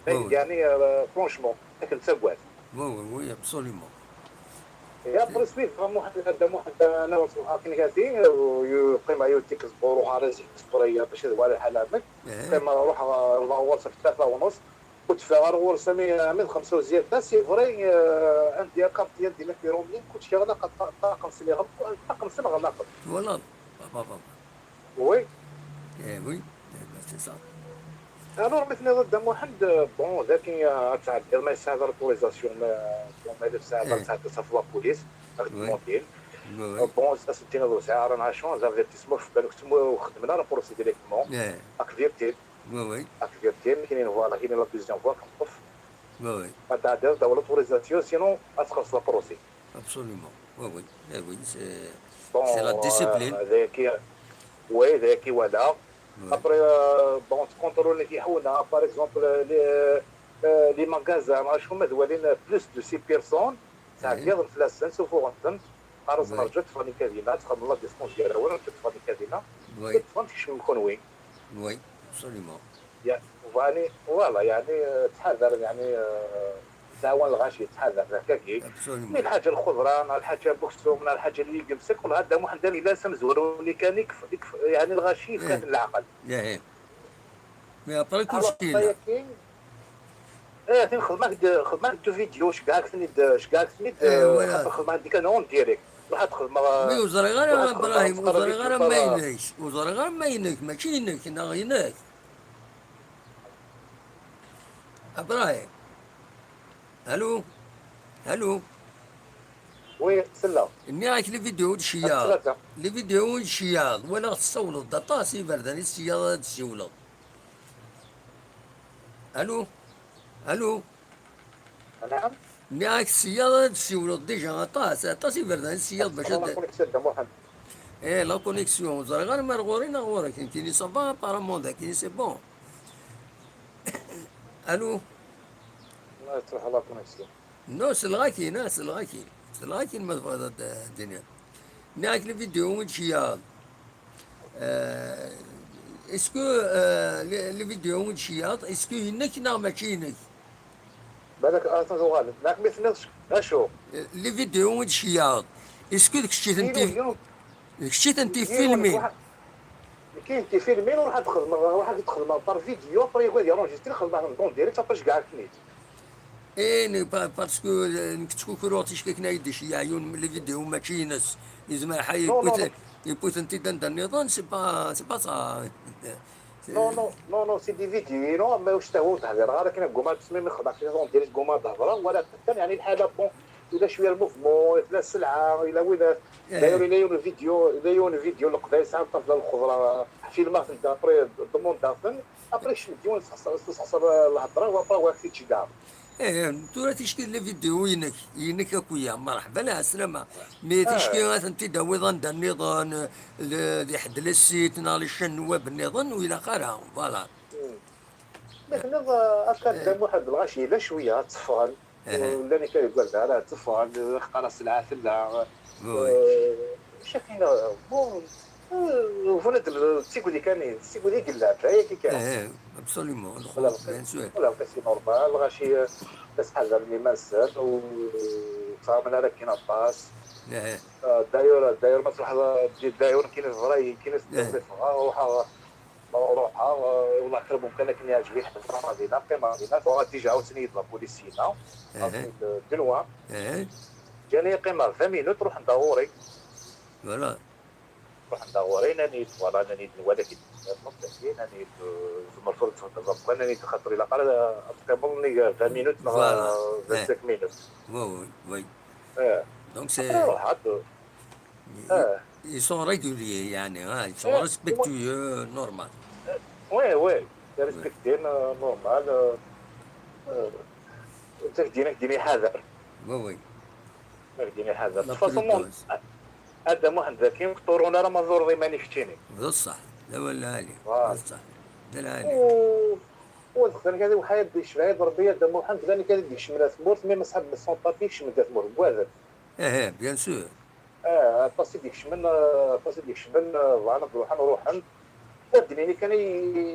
Oui, oui. Yeɛni, euh, franchement, ad k-nettagad. Oui, oui, oui, absolument. Et après, suivre Muḥend, Dda Muḥend, أنا وصل أكن كاتي، يقيم أيو تيكس بورو على زي سبوريا باش هذا ولا حلامك. قيم روح، آه، الله هو صف ثلاثة ونص. كنت في غار غور سامي، آه، من خمسة وزيادة، c'est vrai، آه، عندي كارت ديال ديما في رومي، كنت شغال طاقم سلي غلط، طاقم سلي غلط. Voilà. Papa, papa. Oui. Eh oui, eh ben, c'est ça. Alors, maintenant, Dda Muḥend, bon, ذاك تعدي ما يساعد l'autorisation، ما، bon، ما يساعد، إيه. تعدي صف la police، Oui. الموبيل. Oui, oui. Bon، ça c'est une autre, c'est un agent, l'avertissement، في بالك تما وخدمنا la procédure directement. إيه. Activité. Oui, oui. Activité، كاينين voilà، كاينين la deuxième voie، كنطف. Oui, oui. ما تعدي داو l'autorisation، sinon، أتخلص la procédure. Absolument. Oui, oui. Eh oui, c'est, bon, c'est la discipline. Euh, ذاك، oui، ذاك ولا. Oui. Après, euh, bon, تكونترولي كي حونا، par exemple، les، euh، les magasins، ما شكون ما دوالين plus de six personnes، تعقيض فلاسن، سوفوغنتن، قالوا oui. نرجو تفغني كابينة، تفهم la distance ديالها، ولا نرجو تفغني كابينة، oui. تفهم كيش من كون وين. Oui, absolument. يا، يعني، voilà، يعني، آه، تحذر، يعني، آه، تعاون الغاشي، تحذر، هكاكي. Absolument. من الحاجة الخضرة، مع الحاجة بوكسو، مع الحاجة اللي يقمسك، والله هذا محمد داني لا سمزور، واللي كان يكف-، يكف-، يعني، الغاشي إيه. كان العقل. إيه، إيه. Mais après كلشي يلا. إيه، فين خدمة د-، خدمة دو فيديو، شكاك سنيد، شكاك سنيد، إيه، آه، voilà. خاطر خدمة عندي كان اون ديريكت. راح تخدم، آه، mais وزري غير راح تخدم إبراهيم، وزري غير ما ينكش، وزري غير ما ينك، ماشي ينك، نا ينك. إبراهيم. Allô? Allô? Oui, c'est là. Nniɣ-ak les vidéos d ceyyaḍ. Les vidéos d ceyyaḍ. Walaɣ tessawleḍ-d aṭas i iberdan i tesseyyaḍ ad d-ssiwleḍ. Allô? Allô? نعم. Nniɣ-ak tesseyyaḍ ad d-ssiwleḍ déjà aṭas, aṭas iberdan i tesseyyaḍ bac ad. Eh, la connexion, ur ẓriɣ ara ma ar ɣur-i neɣ ɣur-k. Nekkini ça va, apparemment dagi c'est bon. Allô? الله يستر على la connexion. Non, selleɣ-ak-in, ah, selleɣ-ak-in. Selleɣ-ak-in ma tebɣiḍ ad d-tiniḍ. Nniɣ-ak les vidéos d ceyyaḍ. Euh, est-ce que euh, les, les vidéos d ceyyaḍ, est-ce que inek neɣ mačči inek? بالك اصلا غالب معك ما سمعتش. اشو؟ Les vidéos d ceyyaḍ, est-ce que d kečč i tent-, d kečč i tent-ifilmin? كاين تيفيلمين وراح تخدم، راح تخدم par vidéo، après يقعد يانرونجيستري، خدمه en direct، après كاع كنيت. ايه، parce que nekk ttkukruɣ ticki akken ay d-iceyyeɛ yiwen les vidéos mačči ines. Yezmer ḥa yewwi-tent-id anda nniḍen, c'est pas, c'est pas ça. Non, non, non, non, c'est des vidéos, non, mais واش تا هو تهضر غير كاين كوما تسمي من خدمه كاين en direct كوما تهضر ولا كان يعني الحاله bon، الا شويه الموفمون، الا السلعه، الا ولا داير الا يون فيديو، الا يون فيديو القبايل ساعه طفله الخضره فيلمات انت ابري دوموند دافن، ابري شنو ديون تخسر تخسر الهضره وابري واك تجي دار. ايه، tura ticki les vidéos inek, inek akuya, مرحبا, la السلامة. Mais ticki ad tent-id-tawiḍ anda nniḍen, di ḥedd les sites neɣ les chaînes web nniḍen, ur ilaq ara, voilà. Mais tenniḍ akka Dda Muḥend Lɣaci yella cwiya tteffɣen. Llan akka deg wazal tteffɣen, xqara sselɛa tella. Acu akken, bon, bnadem d tigdi kan, d tigdi i yellan, d ayagi kan. Absolument, lxuf, bien sûr. Voilà, c'est normal, Lɣaci, d aseḥzan n iman-nsen, ur ttɣaman ara akken aṭas. D'ailleurs, d'ailleurs, ma truḥeḍ, d'ailleurs, akken i teḍra, akken i teḍra, ruḥeɣ Ruḥeɣ, eh, والله خير ممكن كان يعجبني حتى نروح مدينة، قيمة مدينة، فغادي جا عاوتاني يضرب بوليسينا، de loin. جاني قيمة vingt minutes، روح عند غوري. Voilà. روح عند غوري، ناني، voilà، ناني، ولكن، ناني، زمر فرد، ناني، خاطر إلا قال، تقيملني vingt minutes، vingt-cinq minutes. Oui, oui, oui. Eh. Donc c'est. روح عاد. Ils sont réguliers, يعني, hein, ils sont respectueux, normal. Oui, oui, respectueux, normal. تهدينا، تهدينا حذر. Oui, oui. تهدينا حذر. De toute façon, هذا محمد ذكي مقطورون راه ما زور ضي ماني كتشيني. بصح، لا ولا علي. بصح، لا علي. و وذكر كذا وحيد يشبع ربي هذا محمد ذلك هذا يشمل ثمورت، مي مسحب السون بابي يشمل ثمورت، بواذر. ايه، bien sûr. اه، طاسي ديك شمن، طاسي ديك شمن، ضعنا بروحنا نروحن. ودنيني كان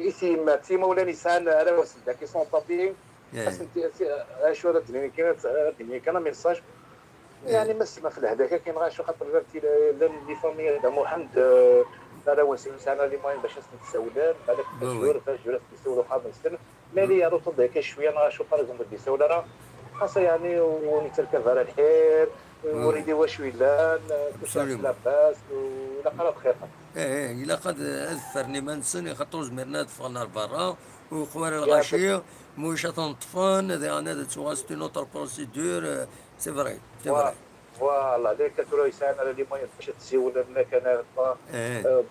يتيم تيما ولا نيسان على واسد كي سون بابي. اش هذا الدنيا كاين، الدنيا كان ميساج. يعني ما سمع في الهداك كاين غير شو خاطر درت لي فامي هذا محمد، على واسد سنه لي موين باش نتسولم بالك فاجور فاجور نتسولو قبل سنه. مالي يا رطب هكا شويه، انا شو بار اكزومبل دي سولا راه خاصه يعني ونتركب على الحير وريدي واش ويلان. كل شيء لاباس ولا قرا بخير. ايه، ايه، الا قد اذفرني ما نسني خاطر زمرنا دفعنا لبرا وخوار الغاشيه موش تنطفن هذا يعني هذا تسوغا ستي نوتر بروسيدور. سي فري، سي فري. فوالا، لي كترويسان على لي موين باش تسيول لنا كان.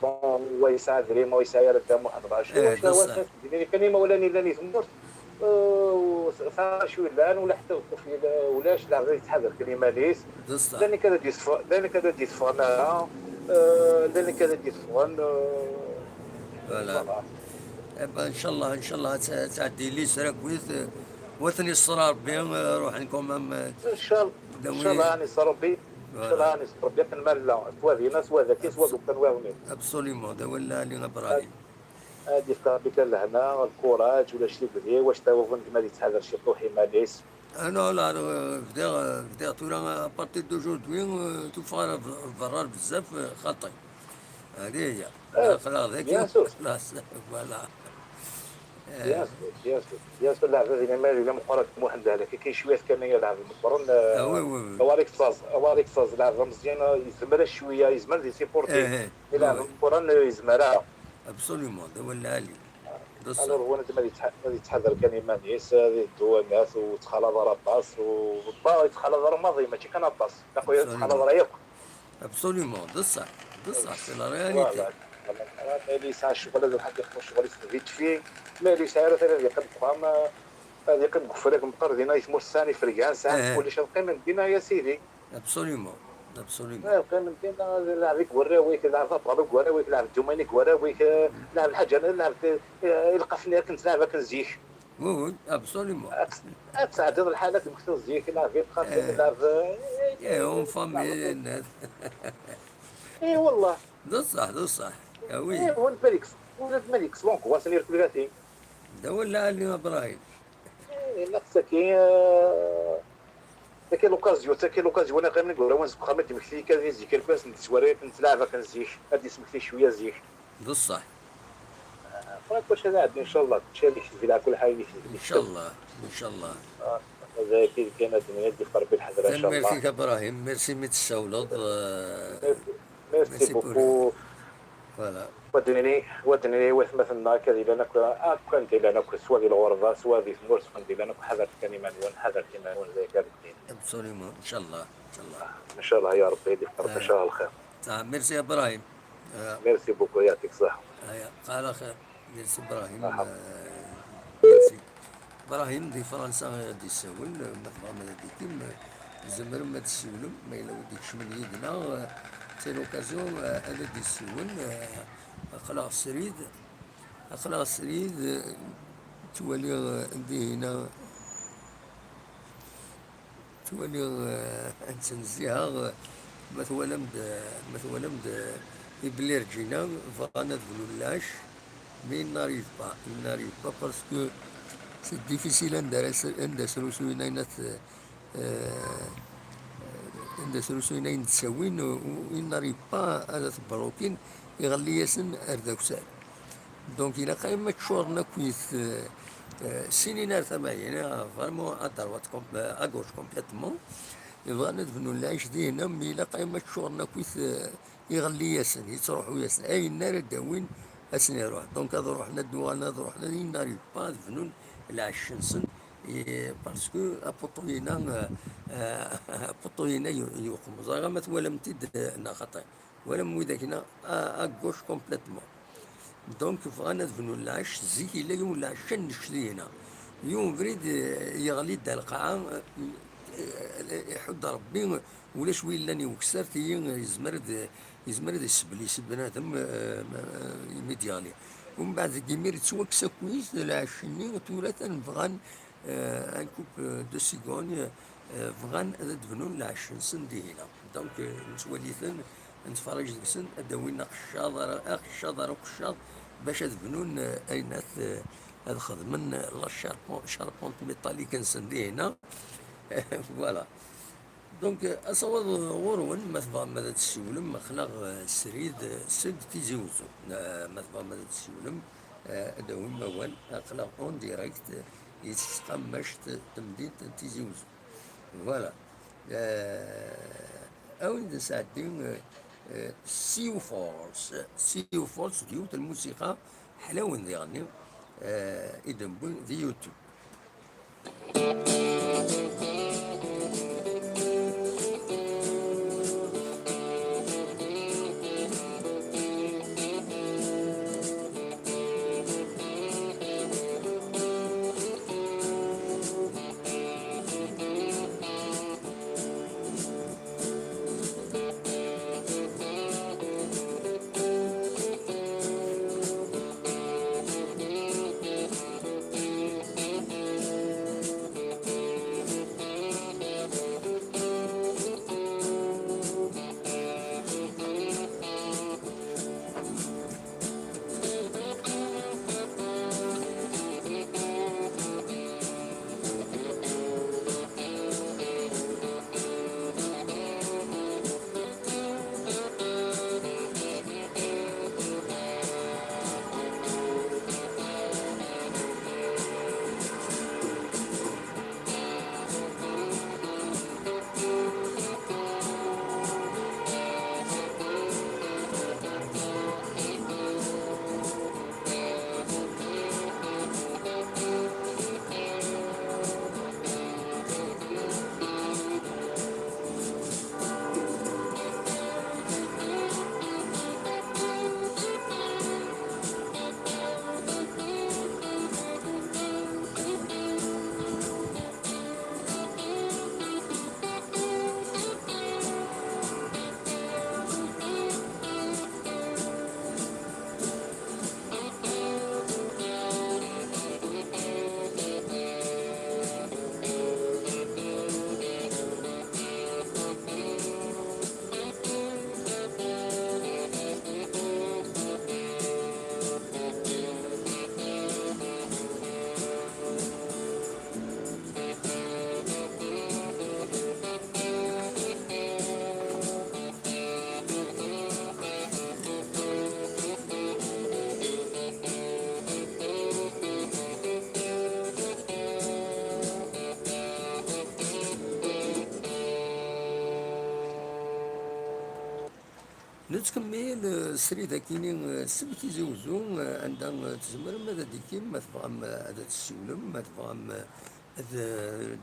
بون، ويسعى دريما ويسعى يا رد محمد راشد. واش هو كان يمولاني لاني ثمورت. فاش ولان ولا حتى الكوفي ولاش لا غير يتحرك كلمه ليس. لاني كذا ديسفون، لاني كذا ديسفون انا. لاني كذا ديسفون. فوالا. ان شاء الله، ان شاء الله تعدي لي سراكويت. وثني الصرا ربي، روح نكون مام. ان شاء الله، ان شاء الله راني صربي. ان شاء الله راني صربي كنمال لا سوا دينا سوا ذاكي سوا دوك كنواوني. ابسوليمون، هذا هو اللي ابراهيم. هادي في ربي كان الهنا، الكوراج ولا شي بلي واش تا هو ما يتحذر شي طوحي ماليس. انا لا، بديغ بديغ تورا ابارتير دوجوردوي توفى برا بزاف خاطي. هذه هي. خلاص، ذاك خلاص، فوالا. بيان سور، بيان سور، بيان سور، لعبة ديال مالي ولا مقارنة بواحد لعبة، كاين شوية كان هي لعبة مقارن. آه، وي، وي، وي. هو ريك فاز، هو ريك فاز لعبة مزيانة، يزمر شوية، يزمر دي سيبورتي. إيه، إيه. لعبة مقارن يزمرها. ابسوليومون، هذا هو العالي. Alors, wanedem ad yettḥ-, ad yettḥadar kan iman-is, ad iddu amat, ur yettxalaḍ ara aṭas, u pas yettxalaḍ ara maḍi, mačči kan aṭas. Naqu yettxalaḍ ara yakk. Absolument, d ṣṣeḥ, d ṣṣeḥ, c'est la réalité. Voilà. Ma yella yesɛa ccɣel, ad iruḥ ad ixdem ccɣel-is vite fait. Ma yella yesɛa ara tara ad yeqqim deg uxxam, ad yeqqim deg ufrag meqqar dinna i tmurt sɛan ifelgan, sɛan kullec, ad qqimen dinna, ya sidi. Absolument, absolument. Eh, qqimen dinna, lɛeb i warraw-ik, lɛeb abɣaḍ i warraw-ik, lɛeb ddumani i warraw-ik, eh, lɛeb lḥaǧa, lɛeb, eh, ilqafen akken tlɛeb akken zik. Oui, oui, absolument. Ad, ad tesɛeddiḍ lḥal akken kten zik, lɛeb ilqafen, eh, lɛeb, eh, eh, en famille, lɛeb. Eh, wallah. D ṣṣeḥ, d ṣṣeḥ. Ah oui. Eh, ula d Malik, ula d Malik, s l'angoisse n irkelgatin. D awal lɛali, a Brahim. Eh, ilaq saki, eh, Taki l'occasion, taki l'occasion, wani ɣimen deg urawen seg uxxam ad d-yemmekti akka di zik, irkul ad sen-d-yettwari akken tlɛeb akken zik, ad d-yesmekti cwiya zik. D ṣṣeḥ. Xraq wacu ad iɛeddi, ncallah, kullec ad yekteb, kul ḥaǧa ad yekteb. Ncallah, ncallah. Ah, mazal-it kan ad d-nini ad d-yefk Rebbi lḥedra, ncallah. Tanemmirt-ik a Brahim, merci mi d-tessawleḍ, eh, merci, merci beaucoup. Voilà. Wa d-nini, wa d-nini i watmaten-nneɣ akka d ilan akk, akk anda i llan akk, swa di lɣerba, swa di tmurt, swa anda i llan akk, ḥadret kan iman-nwen, ḥadret iman-nwen, d aya kan i d-nini. Absolument, ncallah, ncallah. Ncallah ya Rebbi, ad yefk Rebbi, eh, ncallah, lxir. Ah, merci a Brahim. Eh, merci beaucoup, yeɛṭik ṣṣeḥḥa. Aya, qal axir. Merci Brahim. Aha. Eh, merci. Brahim di Fransa ad d-yessawel, ma tebɣam ad d-tikim, tzemrem ad d-tessiwlem, ma yella wi d-ikecmen yid-neɣ, eh, c'est l'occasion, eh, ad d-yessiwel, eh, aql-aɣ srid, aql-aɣ srid, eh, ttwaliɣ, eh, dihina, ttwaliɣ, eh, ad ttnezziheɣ, eh, ma twalam-d, eh, ma twalam-d, eh, ibellirǧin-a bɣan ad bnun lɛecc, mais ils n'arrivent pas, ils n'arrivent pas parce que c'est difficile anda ara s-, anda srusuyen ayen at-, eh, anda srusuyen ayen d-ttawin, u, u, ils n'arrivent pas ad t-bṛukin, iɣelli-yasen ar d akessar. Donc, ilaq-aɣ ma ččuren akkit, eh, eh, sinin ar tama-yin, eh, vraiment à droite com-, eh, à gauche complètement. Bɣan ad bnun lɛic dihin, mais ilaq-aɣ ma ččuren akkit, eh, iɣelli-yasen, yettruḥu-yasen. Ayen ara d-awin, ad sen-iruḥ. Donc, ad ruḥen, ad d-uɣalen, ad ruḥen, ad, ils n'arrivent pas ad bnun lɛic-nsen, eh, parce que apuṭu-yina, eh, eh, apuṭu-yina yu-, yuqem. Ẓriɣ ma twalam-t-id, eh, neɣ xaṭi. Walam widak-nna, à, à gauche complètement. Donc, bɣan ad bnun lɛecc, zik yella yiwen lɛecc annect-ihin. Yiwen ubrid, eh, yeɣli-d ar lqaɛa, eh, eh, iḥudd Rebbi, ulac wi yellan i ukessar, tigi, eh, yezmer ad, yezmer ad iseblis bnadem, eh, eh, imi d-yeɣli. Umbeɛd, deg imir, yettwakkes akk-is lɛecc-nni, tura atan bɣan eh, un couple de cigognes, eh, bɣan ad d-bnun lɛecc-nsen dihina. Donc, eh, nettwali-ten, netferrij deg-sen, ad d-awin aqeccaḍ ara, aqeccaḍ ara uqeccaḍ, bac ad bnun, eh, ayen at, eh, ad xedmen, eh, la charpent-, charpente métallique-nsen dihina. Voilà. Donc, eh, asawaḍ ɣur-wen, ma tebɣam ad d-tessiwlem, aql-aɣ, eh, srid, eh, seg Tizi Uzzu. Eh, ma tebɣam ad d-tessiwlem, eh, ad d-tawim awal, aql-aɣ en direct, eh, di tesqammact n temdint n Tizi Uzzu. Voilà. Eh, a wen-d-nesɛeddi, eh, eh, Siw Force. Siw Force d yiwet n lmusiqa ḥlawen diɣenni, eh, i d-newwi di YouTube. Nettkemmil, eh, srid akini, eh, seg Tizi Uzzu, eh, anda, eh, tzemrem ad d-tikim, ma tebɣam, eh, ad d-tessiwlem, ma tebɣam, eh, ad, eh,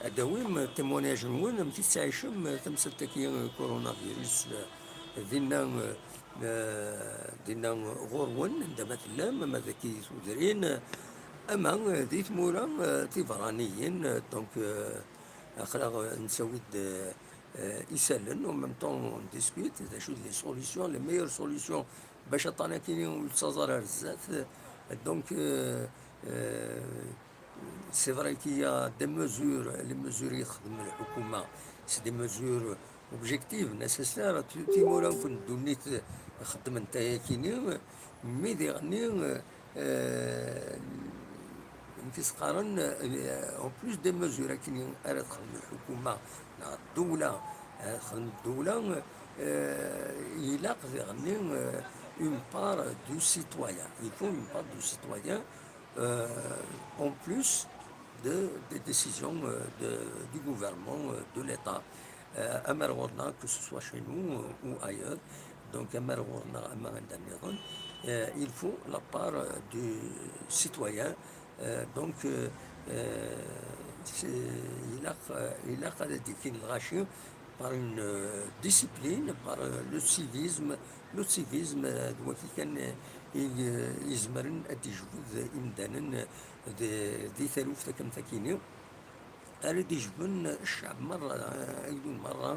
ad d-tawim témoignage-nwen, amek i tettɛicem, eh, tamsalt-agi, eh, coronavirus, eh, dinna, eh, eh, dinna ɣur-wen, anda ma tellam, ama dagi tudrin, ama, eh, di tmura, eh, tiberraniyin, eh, donc, eh, aql-aɣ, eh, nettawi-d, eh, euh, isallen, en même temps on discute, d acu d les solutions, les meilleures solutions, bac aṭṭan akini ur yettaẓ ara ar zdat. Donc, euh, euh, c'est vrai qu'il y a des mesures, les mesures i texdem lḥukuma, c'est des mesures objectives, nécessaires, ti-, timura akk n ddunit xeddment ayakini, mi diɣenni, euh, euh, amek i s-qqaren, euh, en plus des mesures akken ara texdem lḥukuma neɣ ddewla, ara texdem ddewla, euh, ilaq diɣenni, euh, une part du citoyen. Il faut une part du citoyen, euh, en plus de, des décisions, euh, de, du gouvernement, euh, de l'État. Euh, ama ar ɣur-neɣ, que ce soit chez nous, euh, ou ailleurs, donc ama ar ɣur-neɣ, ama anda nniḍen, euh, il faut la part, euh, du citoyen, euh, donc, euh, euh, c'est, ilaq, euh, ilaq ad d-ikin lɣaci par une, euh, discipline, par, euh, le civisme, le civisme, euh, d waki kan, euh, i, euh, izemren ad d-ijbed imdanen, euh, di, di taluft akken takini. Ara d-ijben ccɛeb merra, agdud merra,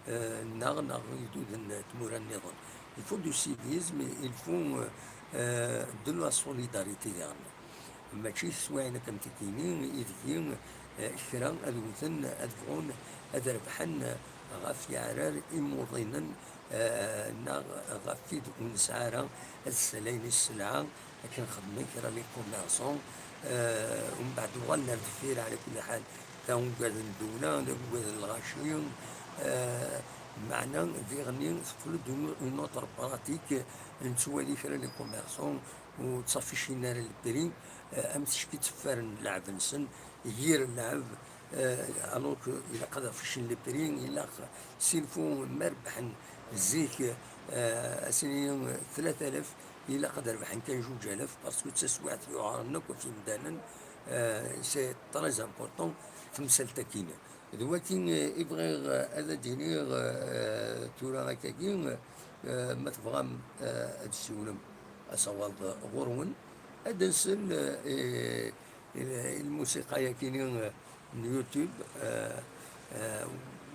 eh, neɣ, neɣ igduden n tmura nniḍen. Il faut du civisme, il faut, eh, de la solidarité diɣen. Mačči teswiɛin akken tikini, ideg, eh, kra ad wten, ad bɣun, ad rebḥen ɣef yeɛrar imuḍinen, eh, neɣ ɣef tid ur nesɛi ara, ad ssalayen i sselɛa, akken xedmen kra les commerçants, eh, umbeɛd uɣalen ar deffir, ɛla kulli ḥal, ta ugaden ddewla, la ugaden lɣaci, eh, meɛna diɣenni teqqel-d une, une autre pratique, nettwali kra les commerçants ur ttaficin ara le prix, eh, am ticki tteffaren lɛeb-nsen, yir lɛeb, eh, alors que ilaq ad afficen le prix, ilaq s'il faut ma rebḥen zik, eh, ad s-nini tlata alaf, ilaq ad rebḥen kan juj alaf, parce que d taswiɛt yuɛren akk ɣef yimdanen, eh, c'est très important temsalt-agi. D waki, eh, i bɣiɣ, eh, ad d-iniɣ, eh, tura akkagi, eh, ma tebɣam, eh, ad d-ssiwlem asawaḍ ɣur-wen, ad d-nsel, eh, i, i, i lmusiqa-yagi, eh, n YouTube, eh, eh,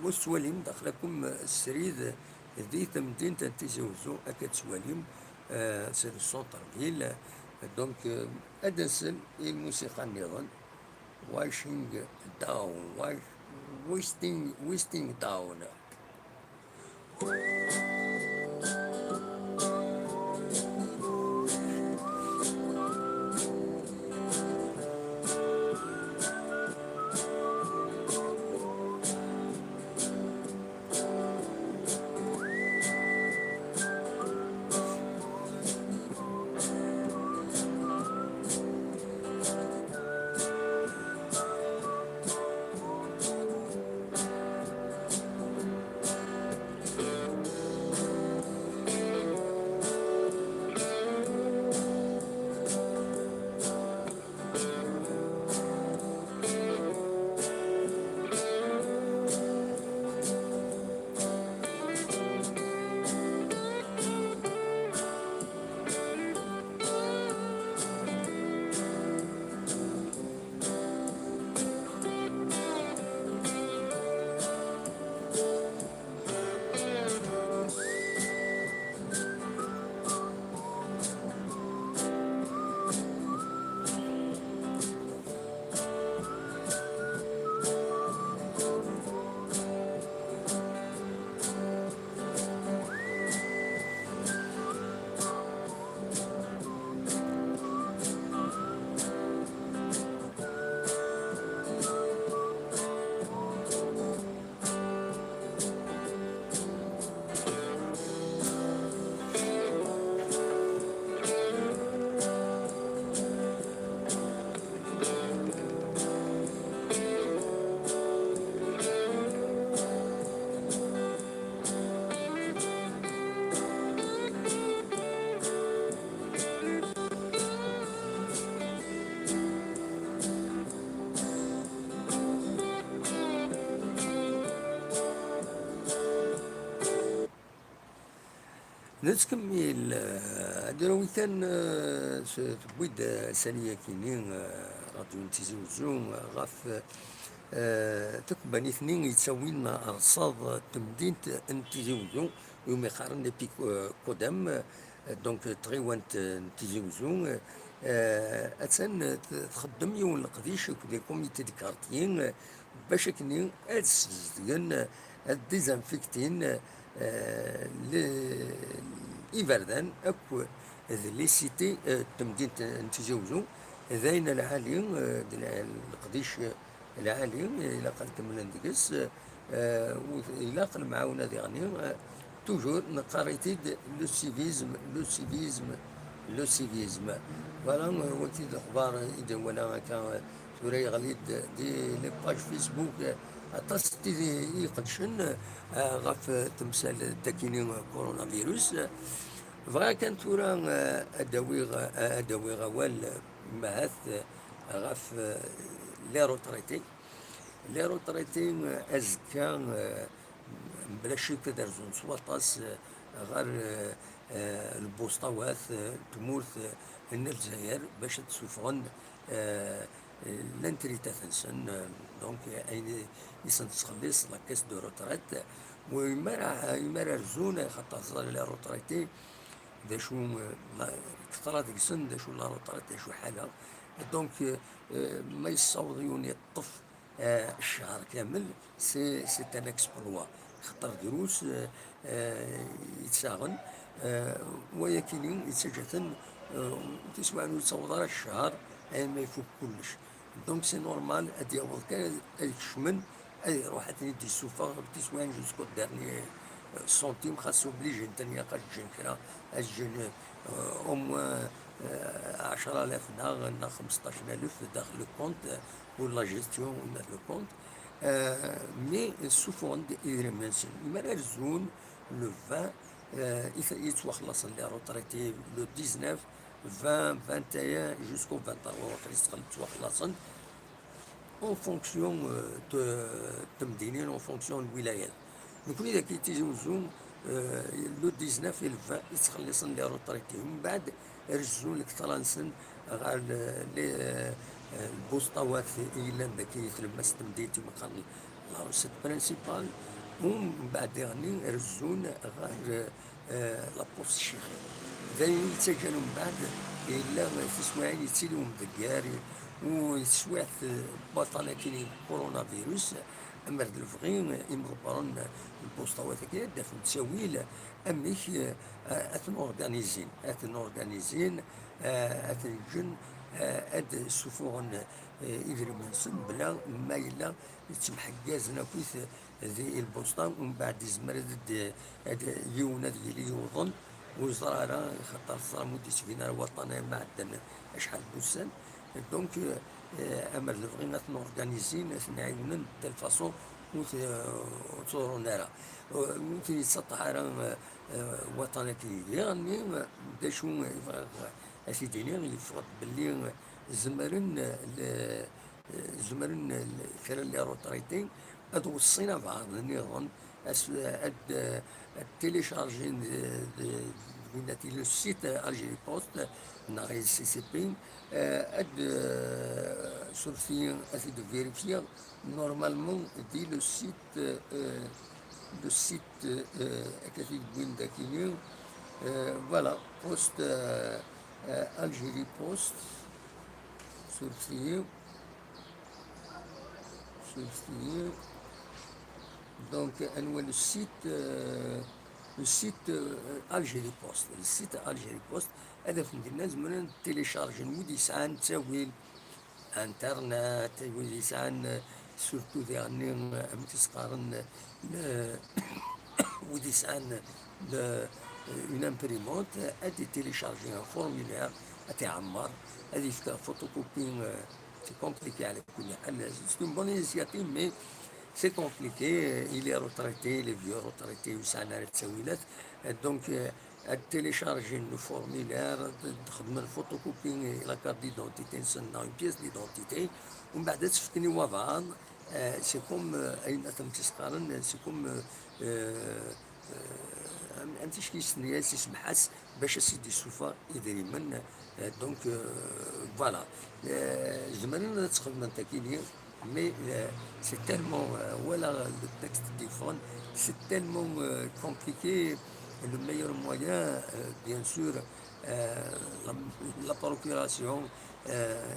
wa tettwalim daxel-akum srid di temdint n Tizi Uzzu, akka tettwalim, eh, c'est le centre-ville. Donc, eh, ad d-nsel i lmusiqa nniḍen. Washing down, wash, wasting, wasting down. Nettkemmil, eh, ad d-nawi kan, eh, s-, tewwi-d, eh, sani-yakini, eh, ṛṛadyu n Tizi Uzzu, eh, ɣef, eh, takebbanit-nni yettawin rṣaḍ n temdint n Tizi Uzzu, umi qqaren Epic-, eh, Codem, eh, donc, eh, tɣiwant, eh, n Tizi Uzzu, eh, attan, eh, t-, txeddem yiwen n leqdic akked les comités de quartier, eh, bac akken ad ssezedgen, ad désinfectin, eh, le-, iberdan akk d les cités, eh, n temdint n Tizi Uzzu, d ayen lɛali, eh, d lɛ-, leqdic, eh, lɛali, eh, ilaq ad kemmlen deg-s, eh, u-, ilaq lemɛawna diɣen, eh, toujours neqqar-it-id, le civisme, le civisme, le civisme. Voilà, eh, wagi d lexbar i d-nwala akka, eh, tura yeɣli-d di les pages Facebook, eh, aṭas n tid i iqeddcen, eh, ɣef temsal dagini, eh, coronavirus. Bɣiɣ kan tura, eh, ad d-awiɣ, eh, ad d-awiɣ awal, eh, mahat, eh, ɣef, eh, les retraités. Les retraités, eh, azekka, eh, mebla ccek ad rzun s waṭas, eh, ɣer, eh, eh, lbusṭawat, eh, n tmurt, eh, n Lezzayer bac ad d-ssufɣen, eh, eh, l'intéritat-nsen, eh, donc, eh, ayen i, i sen-tettxelliṣ la caisse de retraite. U imi ara, imi ara rzun, eh, xaṭer ẓer les retraités, d acu, eh, la, kteṛ deg-sen, d acu la retraite, d acu ḥala. Donc, eh, eh, ma yessaweḍ yiwen yeṭṭef, eh, ccher kamel, c'est, c'est un exploit. Xaṭer drus, eh, eh, yettsaɣen, eh, wayakini yettaǧǧa-ten, eh, tiswiɛin ur yettaweḍ ara ccher, ayen ma ifuk kullec. Donc c'est normal, ad yaweḍ kan ad, ad kecmen, ad iruḥ ad ten-id-issufeɣ tiswiɛin jusqu'au dernier, eh, centime, xas obligé-ten ilaq ad ǧǧen kra, ad ǧǧen, eh, au moins, eh, ɛecra alaf neɣ, neɣ xemseṭṭac alaf daxel le compte, eh, pour la gestion de le compte. Euh, mais ssufɣen-d idrimen-nsen. Mi ara rzun le vingt, euh, i t-, i ttwaxlaṣen les retraités le dix-neuf, vingt, vingt et un, jusqu'au vingt-trois, waqil ttwaxlaṣen en fonction, euh, de, de temdinin, en fonction de lwilayat. Nekkni dagi Tizi Uzzu, euh, le dix-neuf et le vingt i ttxelliṣen les retraités. Mbeɛd, rezzun lektra-nsen ɣer le-, le-, eh, lbusṭawat i yellan dagi di tlemmast n temdint i meqqar la recette principale, u mbeɛd diɣenni rezzun ɣer, eh, la poste Ccix. D ayen i yettaǧǧan mbeɛd yella tiswiɛin yettili umdegger u teswiɛt, eh, n waṭṭan akkin n coronavirus, amer d lebɣi, eh, imḍebbren n lbusṭawat-agi ad d-afen ttawil amek, eh, ad ten-organizin, ad ten-organizin, eh, ad ten-ǧǧen, eh, ad ssufuɣen, eh, idrimen-nsen bla ma yella ttemḥeggazen akkit di lbusṭa, umbeɛd izmer ad d-, ad yiwen ad yili yuḍen, ur yeẓra ara, xaṭer teẓram ur d-yettbin ara waṭṭan ay ma ɛeddan acḥal n wussan. Donc, eh, amer d lebɣi ad ten-organizin, ad ten-ɛiwnen de telle façon ur t-, ur ttḍurrun ara. Ur ten-yettaṭṭeḥ ara, eh, eh, waṭṭan akken diɣenni, d acu i bɣiɣ ad t-id-iniɣ, yeffeɣ-d belli zemren, eh, le-, eh, zemren, eh, le-, kra n les retraités ad weṣṣin abɛaḍ nniḍen, as-, ad, eh, ad téléchargin de, de, de, le site Algérie Post, neɣ S C C P, eh, ad, eh, surfeɣ, ad t-id-vérifier, normalement, di le site, euh, le site, euh, akka t-id-wwin dakini, euh, voilà, Post, euh, euh, Algérie Post, surfeɣ, surfeɣ. Donc, anwa le site, euh, le site, euh, Algérie Post, le site Algérie Post, ad afen dinna zemren ad téléchargen wid yesɛan ttawil, internet, wid yesɛan, surtout diɣenni, amek i s-qqaren, le-, wid yesɛan le-, une imprimante, ad itélécharger un formulaire, ad t-iɛemmer, ad yefk photocopie, euh, c'est compliqué, ɛla kulli ḥal, c'est une bonne initiative, mais c'est compliqué, euh, il est retraité, les vieux retraités, ur sɛan ara ttawilat, euh, donc, euh, ad téléchargin le formulaire, ad xedmen photocopie la carte d'identité-nsen neɣ une pièce d'identité, umbeɛd ad tt-fken i wabɛaḍ, euh, c'est comme, euh, ayen ad ten-tt-qqaren, c'est comme, euh, euh, euh, am- amcic yestenna-as, isemmeḥ-as bac ad s-id-issufeɣ idrimen. Euh, donc, euh, voilà. Euh, zemren ad tt-xedmen takini, mais euh, c'est tellement, euh, voilà, le texte d-yeffɣen, c'est tellement euh, compliqué. Le meilleur moyen, euh, bien sûr, euh, la, la procuration, euh,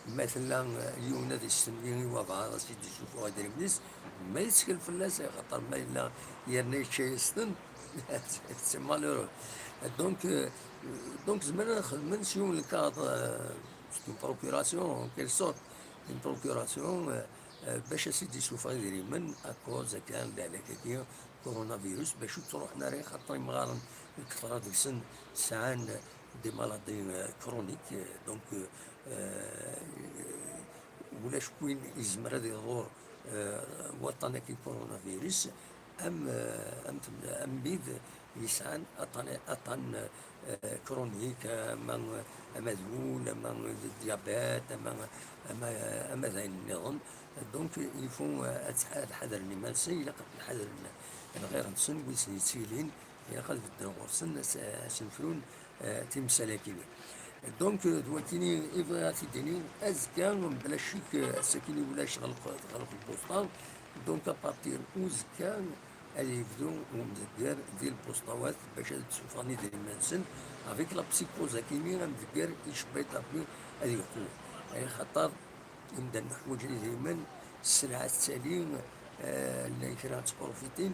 ma tella, euh, yiwen ad istenni i wabɛaḍ ad s-id-isuffeɣ idrimen-is, ma yettkel fell-as, axaṭer ma yella yerna yečča-yas-ten, c'est malheureux. Donc, euh, donc zemren ad xedmen s yiwen lkaɣeḍ, euh, c'est une procuration, en quelque sorte, une procuration, euh, euh, bac ad s-id-isuffeɣ idrimen, à cause kan lehlak-agi coronavirus, bac ur ttruḥen ara, xaṭer imɣaren lketṛa deg-sen sɛan des maladies, euh, chroniques, euh, donc, euh, euh, ulac win izmer ad iḍur, euh, waṭṭan-agi coronavirus, am, euh, am, am wid yesɛan aṭṭan, aṭṭan, euh, chronique, ama, ama d wul, ama d diabète, ama, ama, ama d ayen nniḍen. Donc, il faut, euh, ad ttḥ-, ad ḥadren iman-nsen, ilaq ad ḥadren lɣir-nsen, wid sen-yettilin, ilaq ad bedden ɣur-sen, ad s-, ad sen-frun, eh, timsal-akini. Donc, eh, d wakini i bɣiɣ ad t-id-iniɣ, azekka, mebla ccek, eh, ass-akini ulac ɣer lq-, ɣer lpusṭa. Donc, à partir uzekka, ad yebdu umdegger di lpusṭawat bac ad d-ssuffɣen idrimen-nsen, avec la psychose akini, amdegger icebba-d Rebbi ad yeqwu. Ay xaṭer imdanen ḥwaǧen idrimen, sselɛa tettali, eh, llan kra ttprufitin.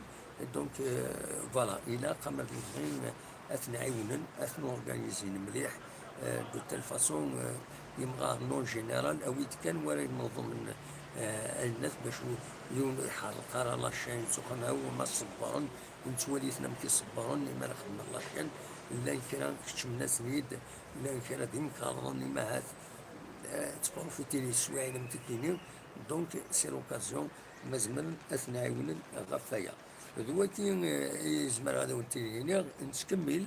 Donc, eh, voilà, ilaq amer d-nebɣi ad ten-ɛiwnen, ad ten-organizin mliḥ, eh, de telle façon, eh, imɣaren en général, awi-d kan wara imeḍmen, eh, allen-at bac u-, yiwen ur iḥerreq ara la chaîne s uxxam, awi ma ṣebbren, nettwali-ten amek i ṣebbren, imi ara xedmen la chaîne, llan kra keččmen-asen-id, llan kra d imkerḍen, imahat, eh, ttprufitin yeswiɛin am tikini. Donc, c'est l'occasion, ma zemren ad ten-ɛiwnen ɣef waya. D wagi, eh, i zemreɣ ad awen-t-id-iniɣ, nettkemmil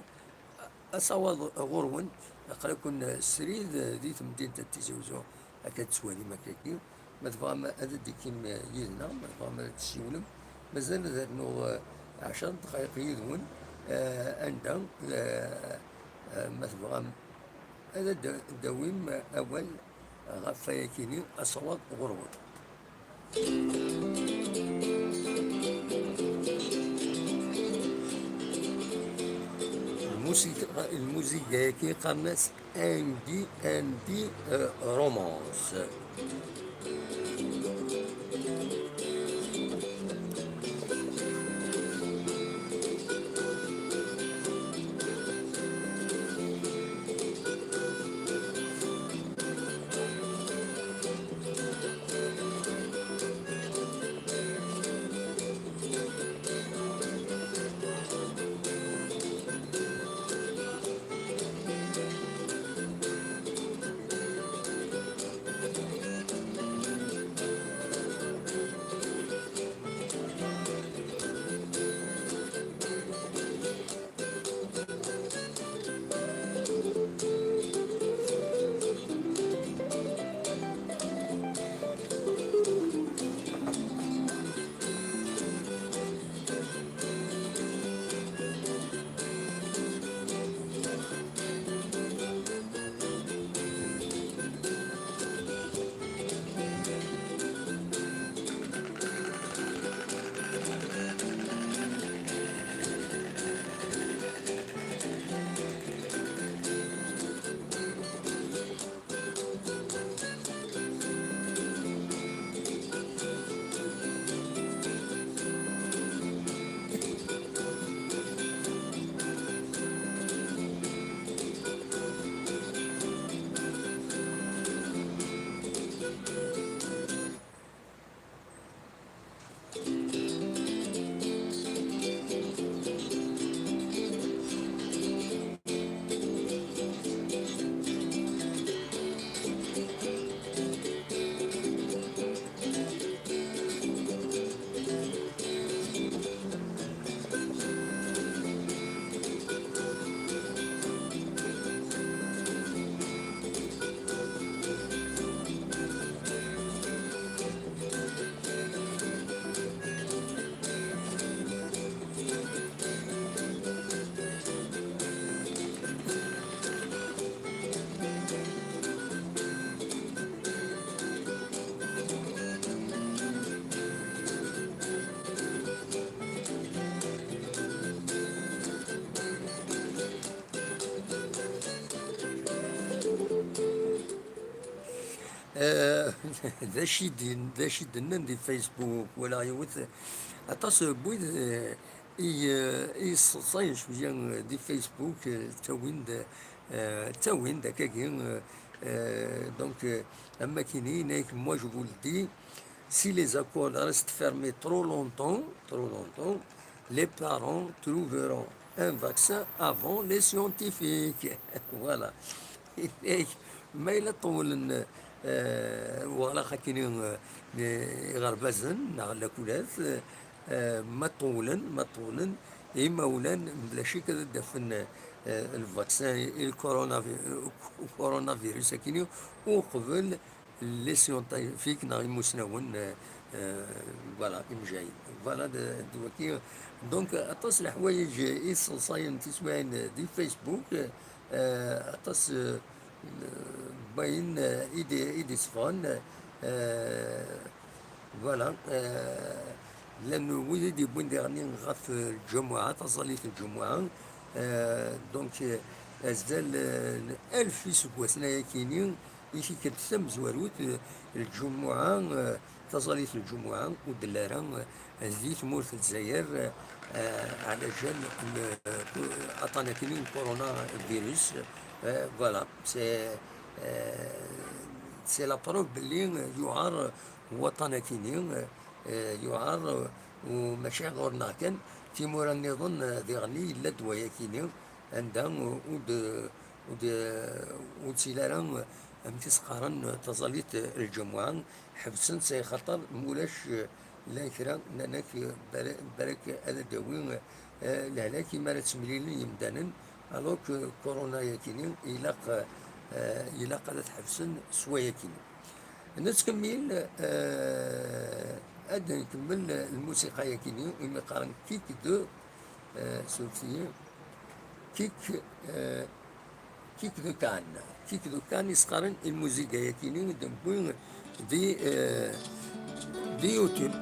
asawaḍ ɣur-wen, aql-aken srid, eh, di temdint n Tizi Uzzu, akka d-tettwalim akkagi. Ma tebɣam ad d-tekkim, eh, yid-neɣ, ma tebɣam ad d-tessiwlem, mazal ad rnuɣ, eh, ɛecra dqayeq yid-wen, eh, anda, eh, eh, ma tebɣam ad d-, d-tawim awal ɣef wayakini, asawaḍ ɣur-wen. Lmusik-, lmuziga-agi qqaren-as indie, indie, eh, romance. d acu i d-, d acu i d-nnan di Facebook, wala yiwet, aṭas n wid, eh, i, eh, i yesseḍsayen cwiya, eh, di Facebook, eh, ttawin-d, eh, ttawin-d akkagi, eh, eh, donc, eh, am wakken i yenna-yak, moi je vous le dis, si les écoles restent fermées trop longtemps, trop longtemps, les parents trouveront un vaccin avant les scientifiques. Voilà. Ma yella ṭewlen, eh, weɣlaq akkin, eh, iɣerbazen neɣ lakulat, eh, ma ṭewlen, ma ṭewlen, imawlan, bla ccek ad d-afen, eh, lvaksin i lkoronavi-, coronavirus akkin, uqbel les scientifiques neɣ imusnawen, eh, eh, voilà, imejjayen. Voilà, d, d waki. Donc, aṭas n leḥwayeǧ i sseḍsayen tiswiɛin di Facebook, eh, aṭas, eh, n wayen, eh, i d, i d-iseffɣen, eh, voilà, eh, llan wid i d-yewwin diɣen ɣef lǧamuɛa, taẓallit n lǧamuɛa, eh, donc, eh, azal, eh, n alef iseggasen ayakini, i tikkelt tamezwarut, eh, lǧumuɛa, eh, taẓallit n lǧumuɛa ur d-telli ara, eh, di tmurt n Lezzayer, eh, ɛla jal n, eh, aṭṭan akkin n coronavirus. Eh, voilà, c'est, eh, c'est la preuve belli yuɛer waṭṭan akkin, eh, yuɛer, eh, u mačči ɣur-neɣ kan, timura nniḍen, eh, diɣen yella-d wayakini, anda ur d-, ur d-, ur d-tili ara, am tis qqaren, taẓallit n lǧamuɛa, ḥebsen-tt, axaṭer mulac, llan kra nnan-ak, bala-, balak ad d-tawi, eh, lehlak imi ara ttemlilen yimdanen, alors que corona-yakini ilaq, eh, ilaq ad t-ḥebsen s wayakini. Nettkemmil, eh, ad nkemmel lmusiqa-yakini, imi qqaren kick de, eh, suref-iyi, kick, eh, Kick de Cannes. Kick de Cannes i s-qqaren i lmuziga-yakini i d-newwi di, eh, di YouTube.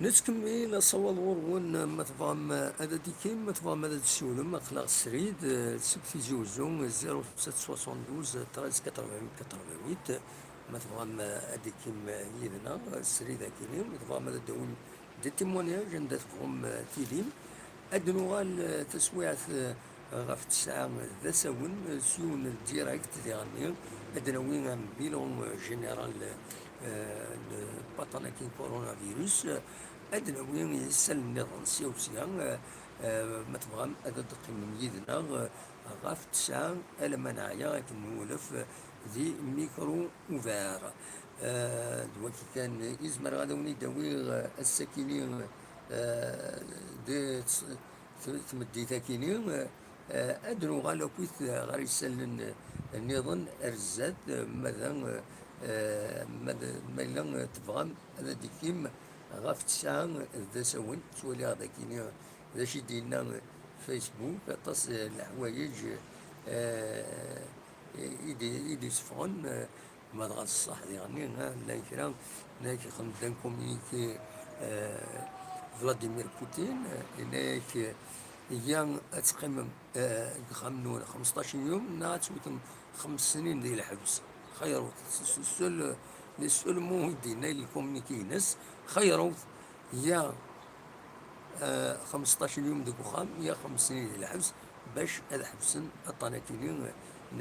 Nettkemmil asawaḍ ɣur-wen, ma tebɣam ad d-tikim, ma tebɣam ad d-tessiwlem, aql-aɣ srid, eh, seg Tizi Uzzu, zéro sept soixante-douze treize quatre-vingt-huit quatre-vingt-huit. Ma tebɣam, eh, ad d-tikim, eh, yid-neɣ, eh, srid akini, ma tebɣam ad d-tawim des témoignages anda tebɣum, eh, tilim. Ad nuɣal, eh, taswiɛt, eh, ɣef tesɛa d asawen, eh, s yiwen n direct diɣenni. Ad d-nawi un bilan, eh, général, eh, n waṭṭan-agi n coronavirus. Ad d-nawi isalen nniḍen sya u sya. Eh, eh, ma tebɣam ad d-teqqimem yid-neɣ, eh, ɣef tesɛa alamma neɛya akken nwulef, eh, di micro ouvert. Eh, d wagi kan i zemreɣ ad awen-id-awiɣ, eh, ass-akini, eh, d t-, tmeddit-akini, eh, ad nuɣal akkit ɣer isallen nniḍen ar zdat, eh, ma da, eh, ma d-, ma yella, eh, tebɣam ad d-tikim Ɣef ttesɛa d asawen, ttwaliɣ dagini d acu i d-yenna Facebook, aṭas n leḥwayeǧ, eh, i d-, i d-iseffɣen, eh, ma dɣa d ṣṣeḥ diɣenni, eh, llan kra, nna-k ixdem-d un communiqué, eh, Vladimir Poutine, eh, yenna-yak, eh, ya ad teqqimem eh, deg uxxam-nwen xemseṭṭac n yum, neɣ ad tewtem xems snin di lḥebs. Xayṛut, s-, s-, seul, le seul mot i d-yenna di lkumniki-ines, xayṛut, ya, eh, xemseṭṭac n yum deg uxxam, ya xems snin di lḥebs, bac ad ḥebsen aṭṭan-akini n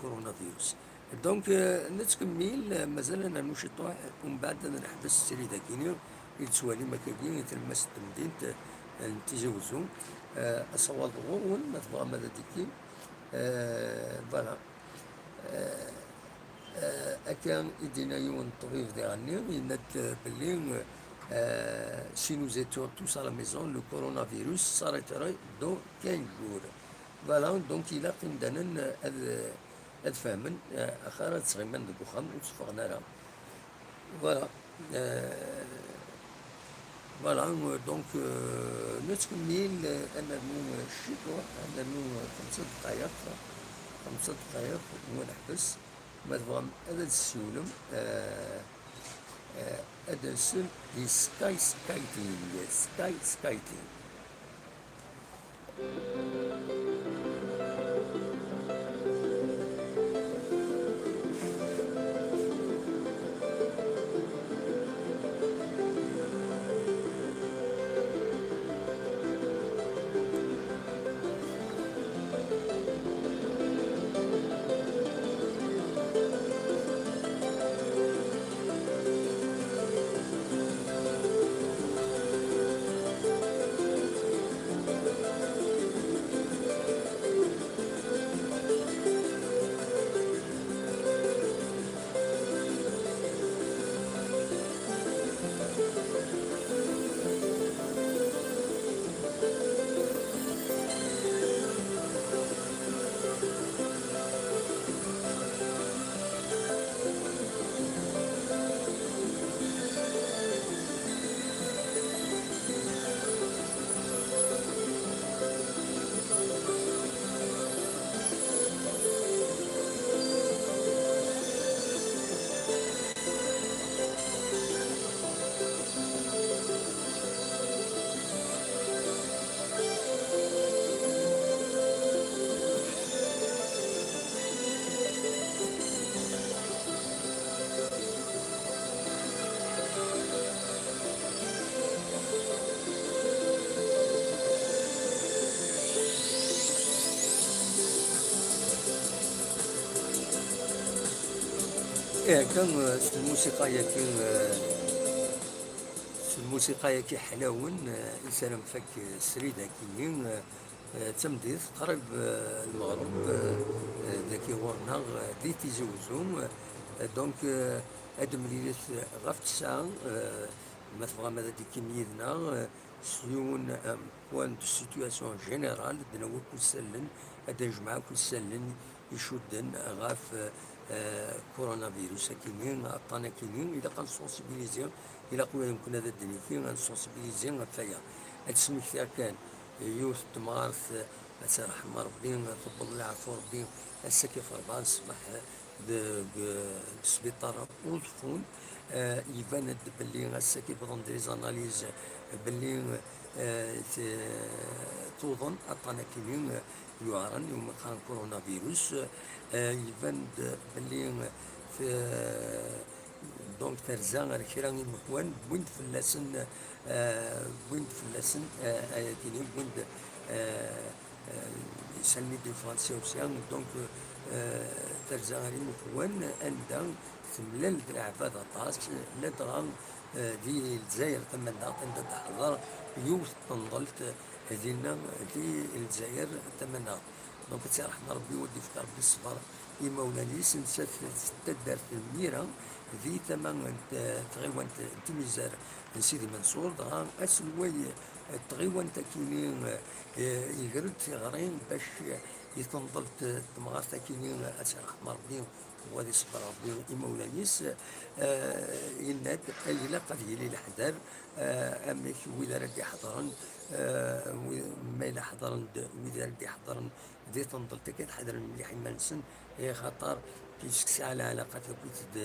coronavirus. Donc, eh, nettkemmil, eh, mazal ad nernu ciṭuḥ, umbeɛd ad neḥbes srid-akini i tettwalim akkagi i tlemmast n temdint, eh, n Tizi Wezzu. Eh, asawaḍ ɣur-wen, ma tebɣam ad d-ikkim. Eh, voilà. Eh, eh, akka i d-yenna yiwen n ṭṭbib diɣenni, yenna-d, eh, belli, eh, si nous étions tous à la maison, le coronavirus s'arrêterait dans quinze jours. Voilà, donc ilaq imdanen ad, ad fehmen, eh, axir ad ttɣiman deg uxxam ur tteffɣen ara. Voilà. Euh, voilà, euh, donc, euh, nettkemmil, euh, ad nernu, euh, ciṭuḥ, ad nernu, euh, xemsa dqayeq, xemsa dqayeq n uneḥbes. Ma tebɣam ad, ad tessiwlem, euh, euh, ad nsel i sky skating, sky skating. Ihi kan, eh, s lmusiqa-yagi, eh, s lmusiqa-yagi ḥlawen, eh, i s ara nfak, eh, srid-agi-nni, eh, eh, d tameddit, qrib, eh, lmeɣreb, eh, eh, dagi ɣur-neɣ, eh, di Tizi Wezzu, eh, donc, eh, ad nemlilit ɣef ttesɛa, eh, ma tebɣam ad d-tekkim yid-neɣ, eh, s yiwen, eh, point de situation générale, ad d-nawi akk isallen, ad d-nejmeɛ akk isallen icudden ɣef, eh, coronavirus akini, aṭṭan akini, ilaq ad nsensibiliser, ilaq ula d nekkni ad d-nini, ad nsensibiliser ɣef waya. Ad d-smektiɣ kan yiwet n temɣart, eh, ad tt-yerḥem Rebbi, tewweḍ leɛfu Rebbi, ass-agi ɣef rebɛa n ṣṣbeḥ, deg, deg sbiṭar Uẓeffun. Eh, iban-d belli ass-agi wwḍen-d les analyses belli, eh, t-, tuḍen aṭṭan akini, eh, yuɛren, iwumi qqaren coronavirus. Eh, iban-d belli, eh, t-, donc terza ar kra imehwan, wwin-d fell-asen, eh, wwin-d fell-asen, eh, ayagi-nni, wwin-d, eh, eh, isallen i d-yeffɣen sya u sya, donc, eh, terza ar imehwan, anda temlal d leɛbad aṭas, ladɣa, eh, di Lezzayer tamaneɣt, anda d-teḥḍer yiwet n tenḍelt, eh, dinna di Lezzayer tamaneɣt. Donc, ad tt-yerḥem Rebbi, u ad d-yefk Rebbi ṣṣber i imawlan-is, nettat d taddart n Mira, di tama n t-, tɣiwant n Timizar n Sidi Menṣur, dɣa aselway n tɣiwant akini, eh, iger-d tiɣri bac i tenḍelt temɣart akini, ad tt-yerḥem Rebbi, Wa ad iṣebber Ṛebbi imawlan-is, eh, yenna-d, ilaq ad yili leḥder, eh, amek wid ara d-iḥeḍren, eh, wi-, ma yella ḥeḍren-d wid ara d-iḥeḍren di temḍelt-agi, ad ḥedren mliḥ iman-nsen, eh, xaṭer puisque sɛan lɛalaqa akked d,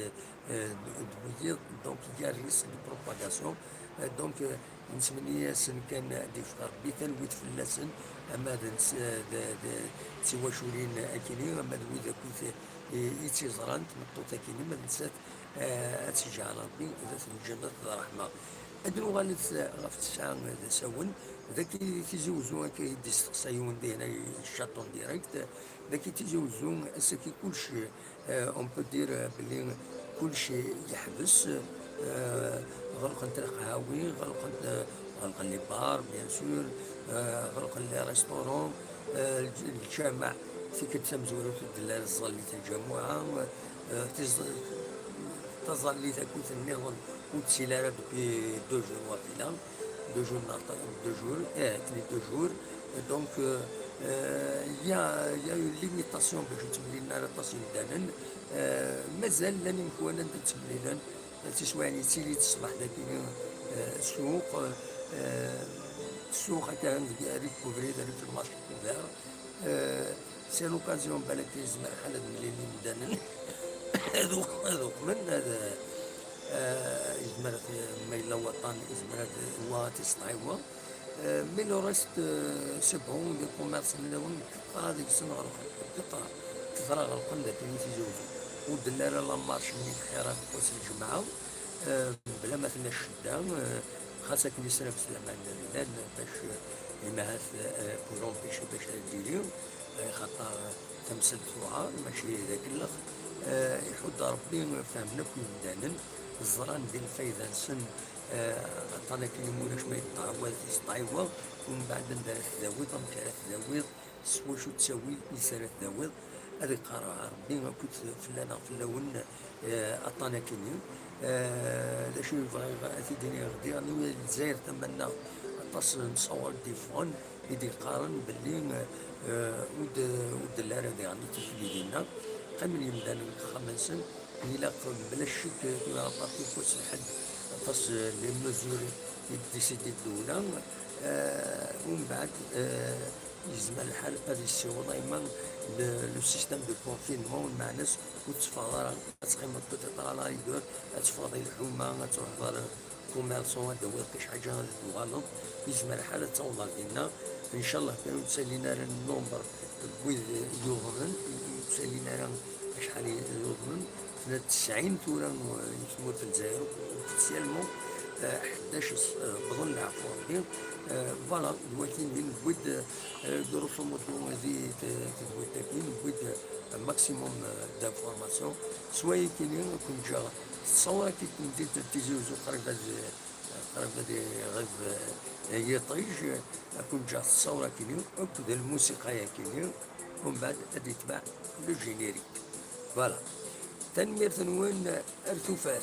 eh, d, d wiyiḍ, donc il y a risque de propagation. Eh, donc, eh, nettmenni-asen kan ad d-yefk Ṛebbi talwit fell-asen, ama d, d, d, d tiwaculin akini, ama d wid akkit i, i tt-iẓran, tmeṭṭut akini, ma d nettat, eh, ad tt-iǧɛel Ṛebbi d at lǧennet d ṛṛeḥma. Ad nuɣalet ɣef tesɛa d asawen, d akken Tizi Wezzu akka i d-isteqsa yiwen dihin, ay château direct, d akken Tizi Wezzu, ass-agi kullec, eh, on peut dire, eh, belli kullec yeḥbes, eh, ɣelqent leqhawi, ɣelqent, eh, ɣelqen les bars, bien sûr, eh, ɣelqen les restaurants, eh, lǧ-, lǧameɛ, tikkelt tamezwarut ur d-telli ara tẓallit n lǧamuɛa, eh, tiẓ-, taẓallit akkit nniḍen ur d-tili ara depuis deux jours waqila, deux jours neɣ ta-, deux jours, eh, akken deux jours. Donc, euh, euh, il y a, il y a une limitation bac ur ttemlilen ara aṭas n yimdanen. Euh, mazal llan imekwan anda ttemlilen. Tiswiɛin yettili-d ṣṣbeḥ dagi, euh, ssuq, euh, ssuq akka deg, rue Couvrier, rue le marché couvert. Euh, c'est l'occasion balak yezmer lḥal ad mlilen yimdanen ad uq-, ad uqmen, ad, eh, yezmer ad, ma yella waṭṭan, yezmer ad, wa ad t-iseḍɛi wa. Eh, mais le reste, eh, c'est bon, les commerces nniḍen, teḍra deg-sen ɣelqen, teḍra, teḍra ɣelqen dagi i Tizi Wezzu. Ur d-telli ara la marche-nni n lḥira deg wass n lǧemɛa, eh, bla ma tella ccedda, eh, xas akken israbes laman llan bac, eh, imahat, eh, pour empêcher bac ad d-yili, eh, xaṭer tamsalt tuɛer, mačči d akellex. Eh, iḥudd Ṛebbi, fehmen akk yimdanen, ẓran di lfayda-nsen, eh, aṭṭan akken ulac ma yeṭṭeɛwa, yeṭṭeɛwa, umbeɛd anda ara tdawiḍ, amek ara tdawiḍ, s wacu ttawil, is ara tdawiḍ, ad iqqar Ṛebbi akkit fell-aneɣ, fell-awen, eh, aṭṭan akkenni. Eh, d acu i bɣiɣ ad t-id-iniɣ diɣen, i Lezzayer tama-nneɣ, aṭas n ṣṣawar d-yeffɣen, i d-yeqqaren belli, eh, ur d-, ur d-telli ara diɣen tikli dinna. Qqimen yimdanen deg uxxam-nsen, ilaq bla ccek tura apartir n wass n lḥedd aṭas, eh, les mesures i d-décidé ddewla. Eh, umbeɛd, eh, yezmer lḥal ad yessiweḍ ayma le, le système de confinement, lmeɛna-s ur tetteffɣeḍ ara, ad teqqimeḍ peut-être à la rigueur, ad teffɣeḍ i lḥuma, ad truḥeḍ ar commerçant, ad d-tawiḍ kra ḥaǧa, ad d-tuɣaleḍ, yezmer lḥal ad tawḍeḍ ar dinna. Ncallah kan ur ttalin ara le nombre n wid yuḍnen, ur ttalin ara acḥal i yuḍnen, tella tesɛin tura, eh, i tmurt n Lezzayer, officiellement, eh, ḥdac, eh, wwḍen, leɛfu Ṛebbi. Eh, voilà, d wakken din newwi-d, eh, grosso modo, di t-, tedwilt-agi, newwi-d un maximum, eh, d'informations. S wayagi-nni, ad ken-ǧǧeɣ s tṣawra-agi n temdint n Tizi Wezzu, qrib ad, eh, qrib ad iɣib, eh, yiṭij, ad ken-ǧǧeɣ s tṣawra-agi-nni, akked lmusiqa-agi-nni, umbeɛd ad yetbeɛ le générique. Voilà. Tanemmirt-nwen, ar tufat.